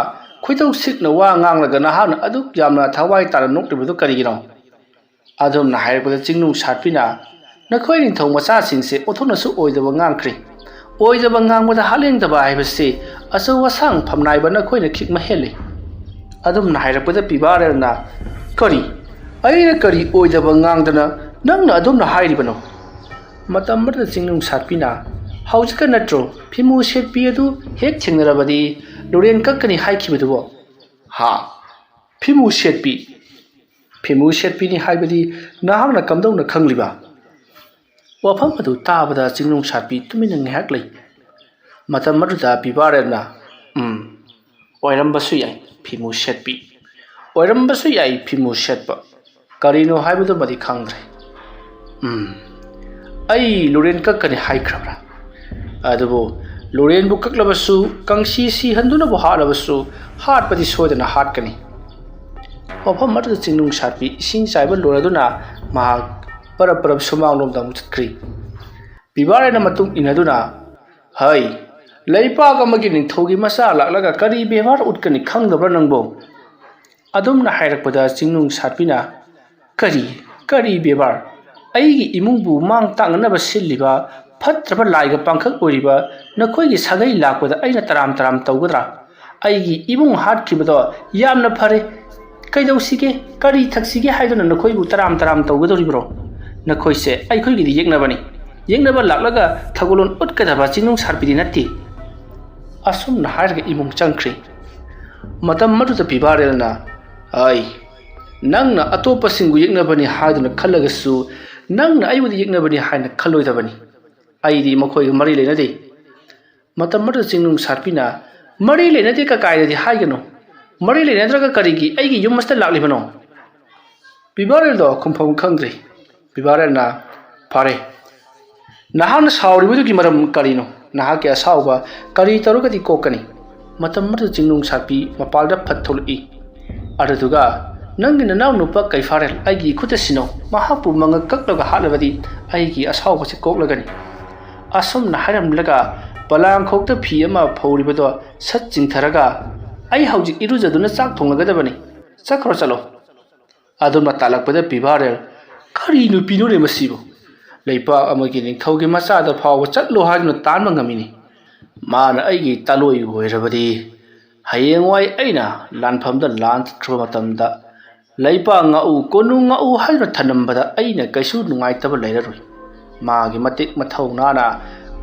ꯈꯣꯏꯗꯧ ꯁꯤꯛꯅ ꯋꯥ ꯉꯥꯡꯂꯒ ꯅꯍꯥꯛꯅ ꯑꯗꯨꯛ ꯌꯥꯝꯅ ꯊꯋꯥꯏ ꯇꯥꯅ ꯅꯣꯛꯂꯤꯕꯗꯨ ꯀꯔꯤꯒꯤꯅꯣ?" ꯑꯗꯨꯝꯅ ꯍꯥꯏꯔꯛꯄꯗ ꯆꯤꯡꯅꯨꯡ ꯁꯥꯠꯄꯤꯅ, "ꯅꯈꯣꯏ ꯅꯤꯡꯊꯧ ꯃꯆꯥꯁꯤꯡꯁꯦ ꯑꯣꯟꯊꯣꯛꯅꯁꯨ ꯑꯣꯏꯗꯕ ꯉꯥꯡꯈ꯭ꯔꯦ꯫ ꯑꯣꯏꯗꯕ ꯉꯥꯡꯕꯗ ꯍꯥꯠꯂꯦꯡꯗꯕ ꯍꯥꯏꯕꯁꯤ ꯑꯆꯧ ꯑꯁꯥꯡ ꯐꯝꯅꯥꯏꯕ ꯅꯈꯣꯏꯅ ꯈꯤꯛ ꯃꯍꯦꯜꯂꯤ꯫" ꯑꯗꯨꯝꯅ ꯍꯥꯏꯔꯛꯄꯗ ꯄꯤꯕꯥꯔꯦꯜꯅ, "ꯀꯔꯤ? ꯑꯩꯅ ꯀꯔꯤ ꯑꯣꯏꯗꯕ ꯉꯥꯡꯗꯅ ꯅꯪꯅ ꯑꯗꯨꯝꯅ ꯍꯥꯏꯔꯤꯕꯅꯣ?" ꯃꯇꯝ ꯑꯗꯨꯗ ꯆꯤꯡꯅꯨꯡ ꯁꯥꯠꯄꯤꯅ, "ꯍꯧꯖꯤꯛꯀ ꯅꯠꯇ꯭ꯔꯣ ꯐꯤꯃꯨ ꯁꯦꯠꯄꯤ ꯑꯗꯨ ꯍꯦꯛ ꯊꯦꯡꯅꯔꯕꯗꯤ ꯂꯨꯔꯦꯟ ꯀꯛꯀꯅꯤ ꯍꯥꯏꯈꯤꯕꯗꯨꯕꯣ?" "ꯍꯥ? ꯐꯤꯃꯨ ꯁꯦꯠꯄꯤ? ꯐꯤꯃꯨ ꯁꯦꯠꯄꯤꯅꯤ ꯍꯥꯏꯕꯗꯤ ꯅꯍꯥꯛꯅ ꯀꯝꯗꯧꯅ ꯈꯪꯂꯤꯕ?" ꯋꯥꯐꯝ ꯑꯗꯨ ꯇꯥꯕꯗ ꯆꯤꯡꯅꯨꯡ ꯁꯥꯠꯄꯤ ꯇꯨꯃꯤꯟꯅ ꯉꯥꯏꯍꯥꯛ ꯂꯩ꯫ ꯃꯇꯝ ꯑꯗꯨꯗ ꯄꯤꯕꯥꯔꯦꯜꯅ, "ꯎꯝ, ꯑꯣꯏꯔꯝꯕꯁꯨ ꯌꯥꯏ, ꯐꯤꯃꯨ ꯁꯦꯠꯄꯤ꯫ ꯑꯣꯏꯔꯝꯕꯁꯨ ꯌꯥꯏ, ꯐꯤꯃꯨ ꯁꯦꯠꯄ꯫ ꯀꯔꯤꯅꯣ ꯍꯥꯏꯕꯗꯨꯃꯗꯤ ꯈꯪꯗ꯭ꯔꯦ꯫ ꯎꯝ, ꯑꯩ ꯂꯨꯔꯦꯟ ꯀꯛꯀꯅꯤ ꯍꯥꯏꯈ꯭ꯔꯕ꯭ꯔꯥ? ꯑꯗꯨꯕꯨ ꯂꯨꯔꯦꯟꯕꯨ ꯀꯛꯂꯕꯁꯨ, ꯀꯪꯁꯤ ꯁꯤꯍꯟꯗꯨꯅꯕꯨ ꯍꯥꯠꯂꯕꯁꯨ, ꯍꯥꯠꯄꯗꯤ ꯁꯣꯏꯗꯅ ꯍꯥꯠꯀꯅꯤ꯫" ꯋꯥꯐꯝ ꯑꯗꯨꯗ ꯆꯤꯡꯅꯨꯡ ꯁꯥꯠꯄꯤ ꯏꯁꯤꯡ ꯆꯥꯏꯕ ꯂꯣꯏꯔꯗꯨꯅ ꯃꯍꯥꯛ ꯄꯔꯞ ꯄꯔꯞ ꯁꯨꯃꯥꯡꯂꯣꯝꯗ ꯑꯃꯨꯛ ꯆꯠꯈ꯭ꯔꯤ꯫ ꯄꯤꯕꯥꯔꯦꯜꯅ ꯃꯇꯨꯡ ꯏꯟꯅꯗꯨꯅ, "ꯍꯩ, ꯂꯩꯄꯥꯛ ꯑꯃꯒꯤ ꯅꯤꯡꯊꯧꯒꯤ ꯃꯆꯥ ꯂꯥꯛꯂꯒ ꯀꯔꯤ ꯕꯦꯕꯥꯔ ꯎꯠꯀꯅꯤ ꯈꯪꯗꯕ꯭ꯔꯥ ꯅꯪꯕꯣ?" ꯑꯗꯨꯝꯅ ꯍꯥꯏꯔꯛꯄꯗ ꯆꯤꯡꯅꯨꯡ ꯁꯥꯠꯄꯤꯅ, "ꯀꯔꯤ, ꯀꯔꯤ ꯕꯦꯕꯥꯔ? ꯑꯩꯒꯤ ꯏꯃꯨꯡꯕꯨ ꯃꯥꯡ ꯇꯥꯛꯅꯅꯕ ꯁꯤꯜꯂꯤꯕ ꯐꯠꯇ꯭ꯔꯕ ꯂꯥꯏꯒ ꯄꯥꯡꯈꯛ ꯑꯣꯏꯔꯤꯕ ꯅꯈꯣꯏꯒꯤ ꯁꯥꯒꯩ ꯂꯥꯛꯄꯗ ꯑꯩꯅ ꯇꯔꯥꯝ ꯇꯔꯥꯝ ꯇꯧꯒꯗ꯭ꯔꯥ? ꯑꯩꯒꯤ ꯏꯕꯨꯡ ꯍꯥꯠꯈꯤꯕꯗꯣ ꯌꯥꯝꯅ ꯐꯔꯦ꯫ "ꯀꯩꯗꯧꯁꯤꯒꯦ, ꯀꯔꯤ ꯊꯛꯁꯤꯒꯦ ꯍꯥꯏꯗꯨꯅ ꯅꯈꯣꯏꯕꯨ ꯇꯔꯥꯝ ꯇꯔꯥꯝ ꯇꯧꯒꯗꯧꯔꯤꯕ꯭ꯔꯣ? ꯅꯈꯣꯏꯁꯦ ꯑꯩꯈꯣꯏꯒꯤꯗꯤ ꯌꯦꯛꯅꯕꯅꯤ꯫ ꯌꯦꯛꯅꯕ ꯂꯥꯛꯂꯒ ꯊꯧꯒꯜꯂꯣꯟ ꯎꯠꯀꯗꯕ ꯆꯤꯡꯅꯨꯡ ꯁꯥꯔꯄꯤꯗꯤ ꯅꯠꯇꯦ꯫" ꯑꯁꯨꯝꯅ ꯍꯥꯏꯔꯒ ꯏꯃꯨꯡ ꯆꯪꯈ꯭ꯔꯦ꯫ ꯃꯇꯝ ꯑꯗꯨꯗ ꯄꯤꯕꯥꯔꯦꯜꯅ, "ꯑꯩ, ꯅꯪꯅ ꯑꯇꯣꯞꯄꯁꯤꯡꯕꯨ ꯌꯦꯛꯅꯕꯅꯤ ꯍꯥꯏꯗꯨꯅ ꯈꯜꯂꯒꯁꯨ, ꯅꯪꯅ ꯑꯩꯕꯨꯗꯤ ꯌꯦꯛꯅꯕꯅꯤ ꯍꯥꯏꯅ ꯈꯜꯂꯣꯏꯗꯕꯅꯤ꯫ ꯑꯩꯗꯤ ꯃꯈꯣꯏꯒ ꯃꯔꯤ ꯂꯩꯅꯗꯦ꯫" ꯃꯇꯝ ꯑꯗꯨꯗ ꯆꯤꯡꯅꯨꯡ ꯁꯥꯔꯄꯤꯅ, "ꯃꯔꯤ ꯂꯩꯅꯗꯦ ꯀꯀꯥꯏꯗꯗꯤ ꯍꯥꯏꯒꯅꯨ꯫ ꯃꯔꯤ ꯂꯩꯅꯗ꯭ꯔꯒ ꯀꯔꯤꯒꯤ ꯑꯩꯒꯤ ꯌꯨꯝ ꯑꯁꯤꯗ ꯂꯥꯛꯂꯤꯕꯅꯣ?" ꯄꯤꯕꯥꯔꯦꯜꯗꯣ ꯈꯨꯝꯐꯝ ꯈꯪꯗ꯭ꯔꯦ꯫ ꯄꯤꯕꯥꯔꯦꯜꯅ, "ꯐꯔꯦ, ꯅꯍꯥꯛꯅ ꯁꯥꯎꯔꯤꯕꯗꯨꯒꯤ ꯃꯔꯝ ꯀꯔꯤꯅꯣ? ꯅꯍꯥꯛꯀꯤ ꯑꯁꯥꯎꯕ ꯀꯔꯤ ꯇꯧꯔꯒꯗꯤ ꯀꯣꯛꯀꯅꯤ?" ꯃꯇꯝ ꯑꯗꯨꯗ ꯆꯤꯡꯅꯨꯡ ꯁꯥꯔꯄꯤ ꯃꯄꯥꯜꯗ ꯐꯠ ꯊꯣꯛꯂꯛꯏ꯫ ꯑꯗꯨꯗꯨꯒ, "ꯅꯪꯒꯤ ꯅꯅꯥꯎ ꯅꯨꯄꯥ ꯀꯩꯐꯥꯔꯦꯜ ꯑꯩꯒꯤ ꯏꯈꯨꯠꯇ ꯁꯤꯟꯅꯧ꯫ ꯃꯍꯥꯛꯄꯨ ꯃꯉꯛ ꯀꯛꯂꯒ ꯍꯥꯠꯂꯕꯗꯤ ꯑꯩꯒꯤ ꯑꯁꯥꯎꯕꯁꯤ ꯀꯣꯛꯂꯒꯅꯤ꯫" ꯑꯁꯨꯝꯅ ꯍꯥꯏꯔꯝꯂꯒ ꯄꯂꯥꯡꯈꯣꯛꯇ ꯐꯤ ꯑꯃ ꯐꯧꯔꯤꯕꯗꯣ ꯁꯠ ꯆꯤꯡꯊꯔꯒ, "ꯑꯩ ꯍꯧꯖꯤꯛ ꯏꯔꯨꯖꯗꯨꯅ ꯆꯥꯛ ꯊꯣꯡꯂꯒꯗꯕꯅꯤ꯫ ꯆꯠꯈ꯭ꯔꯣ, ꯆꯠꯂꯣ꯫" ꯑꯗꯨꯝꯅ ꯇꯥꯜꯂꯛꯄꯗ ꯄꯤꯕꯥꯔꯦꯜ, "ꯀꯔꯤ ꯅꯨꯄꯤꯅꯣꯅꯦ ꯃꯁꯤꯕꯨ? ꯂꯩꯄꯥꯛ ꯑꯃꯒꯤ ꯅꯤꯡꯊꯧꯒꯤ ꯃꯆꯥꯗ ꯐꯥꯎꯕ ꯆꯠꯂꯣ ꯍꯥꯏꯗꯨꯅ ꯇꯥꯟꯕ ꯉꯝꯃꯤꯅꯤ꯫ ꯃꯥꯅ ꯑꯩꯒꯤ ꯇꯥꯂꯣꯏ ꯑꯣꯏꯔꯕꯗꯤ ꯍꯌꯦꯡꯋꯥꯏ ꯑꯩꯅ ꯂꯥꯟꯐꯝꯗ ꯂꯥꯟ ꯆꯠꯈ꯭ꯔꯕ ꯃꯇꯝꯗ ꯂꯩꯄꯥꯛ ꯉꯥꯛꯎ, ꯀꯣꯅꯨꯡ ꯉꯥꯛꯎ ꯍꯥꯏꯗꯨꯅ ꯊꯅꯝꯕꯗ ꯑꯩꯅ ꯀꯩꯁꯨ ꯅꯨꯡꯉꯥꯏꯇꯕ ꯂꯩꯔꯔꯣꯏ꯫ ꯃꯥꯒꯤ ꯃꯇꯤꯛ ꯃꯊꯧꯅꯥꯅ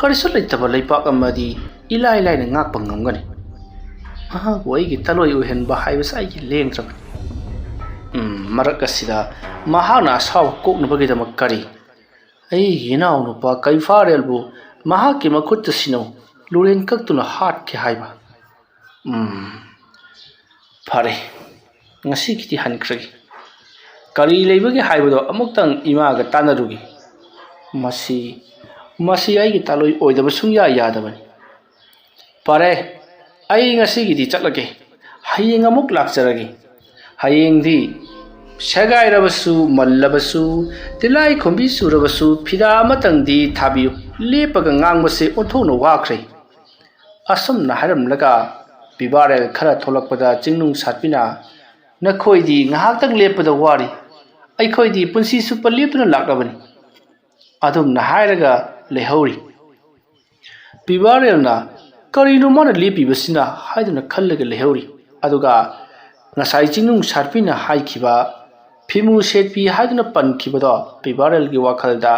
ꯀꯔꯤꯁꯨ ꯂꯩꯇꯕ ꯂꯩꯄꯥꯛ ꯑꯃꯗꯤ ꯏꯂꯥꯏ ꯂꯥꯏꯅ ꯉꯥꯛꯄ ꯉꯝꯒꯅꯤ꯫ ꯃꯍꯥꯛꯄꯨ ꯑꯩꯒꯤ ꯇꯥꯂꯣꯏ ꯑꯣꯏꯍꯟꯕ ꯍꯥꯏꯕꯁꯤ ꯑꯩꯒꯤ ꯂꯦꯡꯗ꯭ꯔꯕꯅꯤ꯫ ꯎꯝ, ꯃꯔꯛ ꯑꯁꯤꯗ ꯃꯍꯥꯛꯅ ꯑꯁꯥꯎꯕ ꯀꯣꯛꯅꯕꯒꯤꯗꯃꯛ ꯀꯔꯤ? ꯑꯩꯒꯤ ꯏꯅꯥꯎꯅꯨꯄꯥ ꯀꯩꯐꯥꯔꯦꯜꯕꯨ ꯃꯍꯥꯛꯀꯤ ꯃꯈꯨꯠꯇ ꯁꯤꯟꯅꯧ, ꯂꯨꯔꯦꯟ ꯀꯛꯇꯨꯅ ꯍꯥꯠꯀꯦ ꯍꯥꯏꯕ꯫ ꯎꯝ, ꯐꯔꯦ, ꯉꯁꯤꯒꯤꯗꯤ ꯍꯟꯈ꯭ꯔꯒꯦ꯫ ꯀꯔꯤ ꯂꯩꯕꯒꯦ ꯍꯥꯏꯕꯗꯣ ꯑꯃꯨꯛꯇꯪ ꯏꯃꯥꯒ ꯇꯥꯟꯅꯔꯨꯒꯦ꯫ ꯃꯁꯤ, ꯃꯁꯤ ꯑꯩꯒꯤ ꯇꯥꯂꯣꯏ ꯑꯣꯏꯗꯕ ꯁꯨꯡꯌꯥ ꯌꯥꯗꯕꯅꯤ꯫ ꯐꯔꯦ, ꯑꯩ ꯉꯁꯤꯒꯤꯗꯤ ꯆꯠꯂꯒꯦ꯫ ꯍꯌꯦꯡ ꯑꯃꯨꯛ ꯂꯥꯛꯆꯔꯒꯦ꯫ ꯍꯌꯦꯡꯗꯤ ꯁꯦꯒꯥꯏꯔꯕꯁꯨ, ꯃꯜꯂꯕꯁꯨ, ꯇꯤꯜꯂꯥꯏ ꯈꯣꯝꯕꯤ ꯆꯨꯔꯕꯁꯨ ꯐꯤꯗꯥ ꯑꯃꯇꯪꯗꯤ ꯊꯥꯕꯤꯌꯨ꯫ ꯂꯦꯞꯄꯒ ꯉꯥꯡꯕꯁꯦ ꯑꯣꯟꯊꯣꯛꯅ ꯋꯥꯈ꯭ꯔꯦ꯫ ꯑꯁꯨꯝꯅ ꯍꯥꯏꯔꯝꯂꯒ ꯄꯤꯕꯥꯔꯦꯜ ꯈꯔ ꯊꯣꯛꯂꯛꯄꯗ ꯆꯤꯡꯅꯨꯡ ꯁꯥꯠꯄꯤꯅ, "ꯅꯈꯣꯏꯗꯤ ꯉꯥꯏꯍꯥꯛꯇꯪ ꯂꯦꯞꯄꯗ ꯋꯥꯔꯤ, ꯑꯩꯈꯣꯏꯗꯤ ꯄꯨꯟꯁꯤ ꯆꯨꯞꯄ ꯂꯦꯞꯇꯨꯅ ꯂꯥꯛꯂꯕꯅꯤ꯫" ꯑꯗꯨꯝꯅ ꯍꯥꯏꯔꯒ ꯂꯩꯍꯧꯔꯤ꯫ ꯄꯤꯕꯥꯔꯦꯜꯅ "ꯀꯔꯤꯅꯣ ꯃꯥꯅ ꯂꯦꯞꯄꯤꯕꯁꯤꯅ?" ꯍꯥꯏꯗꯨꯅ ꯈꯜꯂꯒ ꯂꯩꯍꯧꯔꯤ꯫ ꯑꯗꯨꯒ ꯉꯁꯥꯏ ꯆꯤꯡꯅꯨꯡ ꯁꯥꯠꯄꯤꯅ ꯍꯥꯏꯈꯤꯕ ꯐꯤꯃꯨ ꯁꯦꯠꯄꯤ ꯍꯥꯏꯗꯨꯅ ꯄꯟꯈꯤꯕꯗꯣ ꯄꯤꯕꯥꯔꯦꯜꯒꯤ ꯋꯥꯈꯜꯗ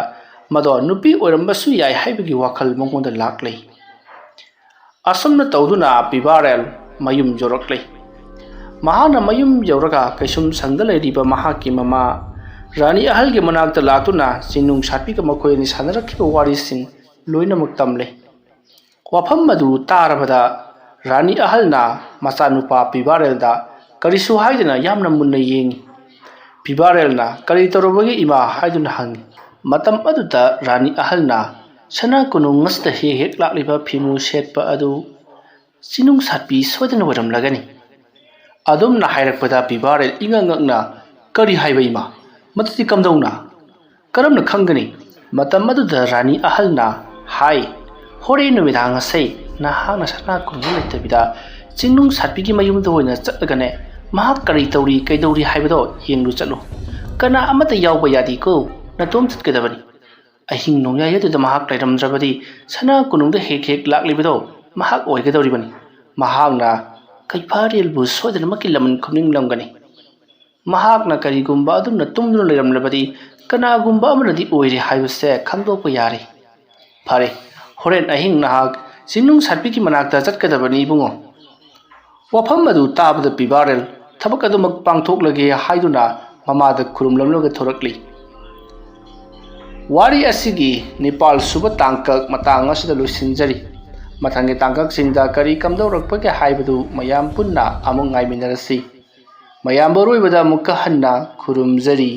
ꯃꯗꯣ ꯅꯨꯄꯤ ꯑꯣꯏꯔꯝꯕꯁꯨ ꯌꯥꯏ ꯍꯥꯏꯕꯒꯤ ꯋꯥꯈꯜ ꯃꯉꯣꯟꯗ ꯂꯥꯛꯂꯤ꯫ ꯑꯁꯨꯝꯅ ꯇꯧꯗꯨꯅ ꯄꯤꯕꯥꯔꯦꯜ ꯃꯌꯨꯝ ꯌꯧꯔꯛꯂꯤ꯫ ꯃꯍꯥꯛꯅ ꯃꯌꯨꯝ ꯌꯧꯔꯒ ꯀꯩꯁꯨꯝ ꯁꯪꯗ ꯂꯩꯔꯤꯕ ꯃꯍꯥꯛꯀꯤ ꯃꯃꯥ ꯔꯥꯅꯤ ꯑꯍꯜꯒꯤ ꯃꯅꯥꯛꯇ ꯂꯥꯛꯇꯨꯅ ꯆꯤꯡꯅꯨꯡ ꯁꯥꯠꯄꯤꯒ ꯃꯈꯣꯏ ꯑꯅꯤ ꯁꯥꯟꯅꯔꯛꯈꯤꯕ ꯋꯥꯔꯤꯁꯤꯡ ꯂꯣꯏꯅꯃꯛ ꯇꯝꯂꯦ꯫ ꯋꯥꯐꯝ ꯑꯗꯨ ꯇꯥꯔꯕꯗ ꯔꯥꯅꯤ ꯑꯍꯜꯅ ꯃꯆꯥꯅꯨꯄꯥ ꯄꯤꯕꯥꯔꯦꯜꯗ ꯀꯔꯤꯁꯨ ꯍꯥꯏꯗꯅ ꯌꯥꯝꯅ ꯃꯨꯟꯅ ꯌꯦꯡꯉꯤ꯫ ꯄꯤꯕꯥꯔꯦꯜꯅ "ꯀꯔꯤ ꯇꯧꯔꯕꯒꯦ ꯏꯃꯥ?" ꯍꯥꯏꯗꯨꯅ ꯍꯪꯉꯤ꯫ ꯃꯇꯝ ꯑꯗꯨꯗ ꯔꯥꯅꯤ ꯑꯍꯜꯅ "ꯁꯅꯥ ꯀꯣꯅꯨꯡ ꯑꯁꯤꯗ ꯍꯦꯛ ꯍꯦꯛ ꯂꯥꯛꯂꯤꯕ ꯐꯤꯃꯨ ꯁꯦꯠꯄ ꯑꯗꯨ ꯆꯤꯅꯨꯡ ꯁꯥꯠꯄꯤ ꯁꯣꯏꯗꯅ ꯑꯣꯏꯔꯝꯂꯒꯅꯤ" ꯑꯗꯨꯝꯅ ꯍꯥꯏꯔꯛꯄꯗ ꯄꯤꯕꯥꯔꯦꯜ ꯏꯉꯛ ꯉꯛꯅ "ꯀꯔꯤ ꯍꯥꯏꯕ ꯏꯃꯥ? ꯃꯗꯨꯗꯤ ꯀꯝꯗꯧꯅ? ꯀꯔꯝꯅ ꯈꯪꯒꯅꯤ?" ꯃꯇꯝ ꯑꯗꯨꯗ ꯔꯥꯅꯤ ꯑꯍꯜꯅ ꯍꯥꯏ, "ꯍꯣꯔꯦꯟ ꯅꯨꯃꯤꯗꯥꯡ ꯑꯁꯦ ꯅꯍꯥꯛꯅ ꯁꯅꯥ ꯀꯣꯅꯨꯡꯗ ꯂꯩꯇꯕꯤꯗ ꯆꯤꯡꯅꯨꯡ ꯁꯥꯠꯄꯤꯒꯤ ꯃꯌꯨꯝꯗ ꯑꯣꯏꯅ ꯆꯠꯂꯒꯅꯦ, ꯃꯍꯥꯛ ꯀꯔꯤ ꯇꯧꯔꯤ ꯀꯩꯗꯧꯔꯤ ꯍꯥꯏꯕꯗꯣ ꯌꯦꯡꯂꯨ ꯆꯠꯂꯨ꯫ ꯀꯅꯥ ꯑꯃꯠꯇ ꯌꯥꯎꯕ ꯌꯥꯗꯦꯀꯣ, ꯅꯇꯣꯝ ꯆꯠꯀꯗꯕꯅꯤ꯫ ꯑꯍꯤꯡ ꯅꯣꯡꯌꯥꯏ ꯑꯗꯨꯗ ꯃꯍꯥꯛ ꯂꯩꯔꯝꯗ꯭ꯔꯕꯗꯤ ꯁꯅꯥ ꯀꯣꯅꯨꯡꯗ ꯍꯦꯛ ꯍꯦꯛ ꯂꯥꯛꯂꯤꯕꯗꯣ ꯃꯍꯥꯛ ꯑꯣꯏꯒꯗꯧꯔꯤꯕꯅꯤ꯫ ꯃꯍꯥꯛꯅ ꯀꯩꯐꯥꯔꯦꯜꯕꯨ ꯁꯣꯏꯗꯅꯃꯛꯀꯤ ꯂꯃꯟ ꯈꯨꯝꯅꯤꯡꯂꯝꯒꯅꯤ꯫ ꯃꯍꯥꯛꯅ ꯀꯔꯤꯒꯨꯝꯕ ꯑꯗꯨꯝꯅ ꯇꯨꯝꯗꯨꯅ ꯂꯩꯔꯝꯂꯕꯗꯤ ꯀꯅꯥꯒꯨꯝꯕ ꯑꯃꯅꯗꯤ ꯑꯣꯏꯔꯦ ꯍꯥꯏꯕꯁꯦ ꯈꯪꯗꯣꯛꯄ ꯌꯥꯔꯦ꯫ ꯐꯔꯦ, ꯍꯣꯔꯦꯟ ꯑꯍꯤꯡ ꯅꯍꯥꯛ ꯆꯤꯡꯅꯨꯡ ꯁꯥꯠꯄꯤꯒꯤ ꯃꯅꯥꯛꯇ ꯆꯠꯀꯗꯕꯅꯤ ꯏꯕꯨꯡꯉꯣ"꯫ ꯋꯥꯐꯝ ꯑꯗꯨ ꯇꯥꯕꯗ ꯄꯤꯕꯥꯔꯦꯜ ꯊꯕꯛ ꯑꯗꯨꯃꯛ ꯄꯥꯡꯊꯣꯛꯂꯒꯦ ꯍꯥꯏꯗꯨꯅ ꯃꯃꯥꯗ ꯈꯨꯔꯨꯝꯂꯝꯂꯒ ꯊꯣꯔꯛꯂꯤ꯫ ꯋꯥꯔꯤ ꯑꯁꯤꯒꯤ ꯅꯤꯄꯥꯜ ꯁꯨꯕ ꯇꯥꯡꯀꯛ ꯃꯇꯥꯡ ꯑꯁꯤꯗ ꯂꯣꯏꯁꯤꯟꯖꯔꯤ꯫ ꯃꯊꯪꯒꯤ ꯇꯥꯡꯀꯛꯁꯤꯡꯗ ꯀꯔꯤ ꯀꯝꯗꯧꯔꯛꯄꯒꯦ ꯍꯥꯏꯕꯗꯨ ꯃꯌꯥꯝ ꯄꯨꯟꯅ ꯑꯃꯨꯛ ꯉꯥꯏꯃꯤꯟꯅꯔꯁꯤ꯫ ꯃꯌꯥꯝꯕꯨ ꯑꯔꯣꯏꯕꯗ ꯑꯃꯨꯛꯀ ꯍꯟꯅ ꯈꯨꯔꯨꯝꯖꯔꯤ꯫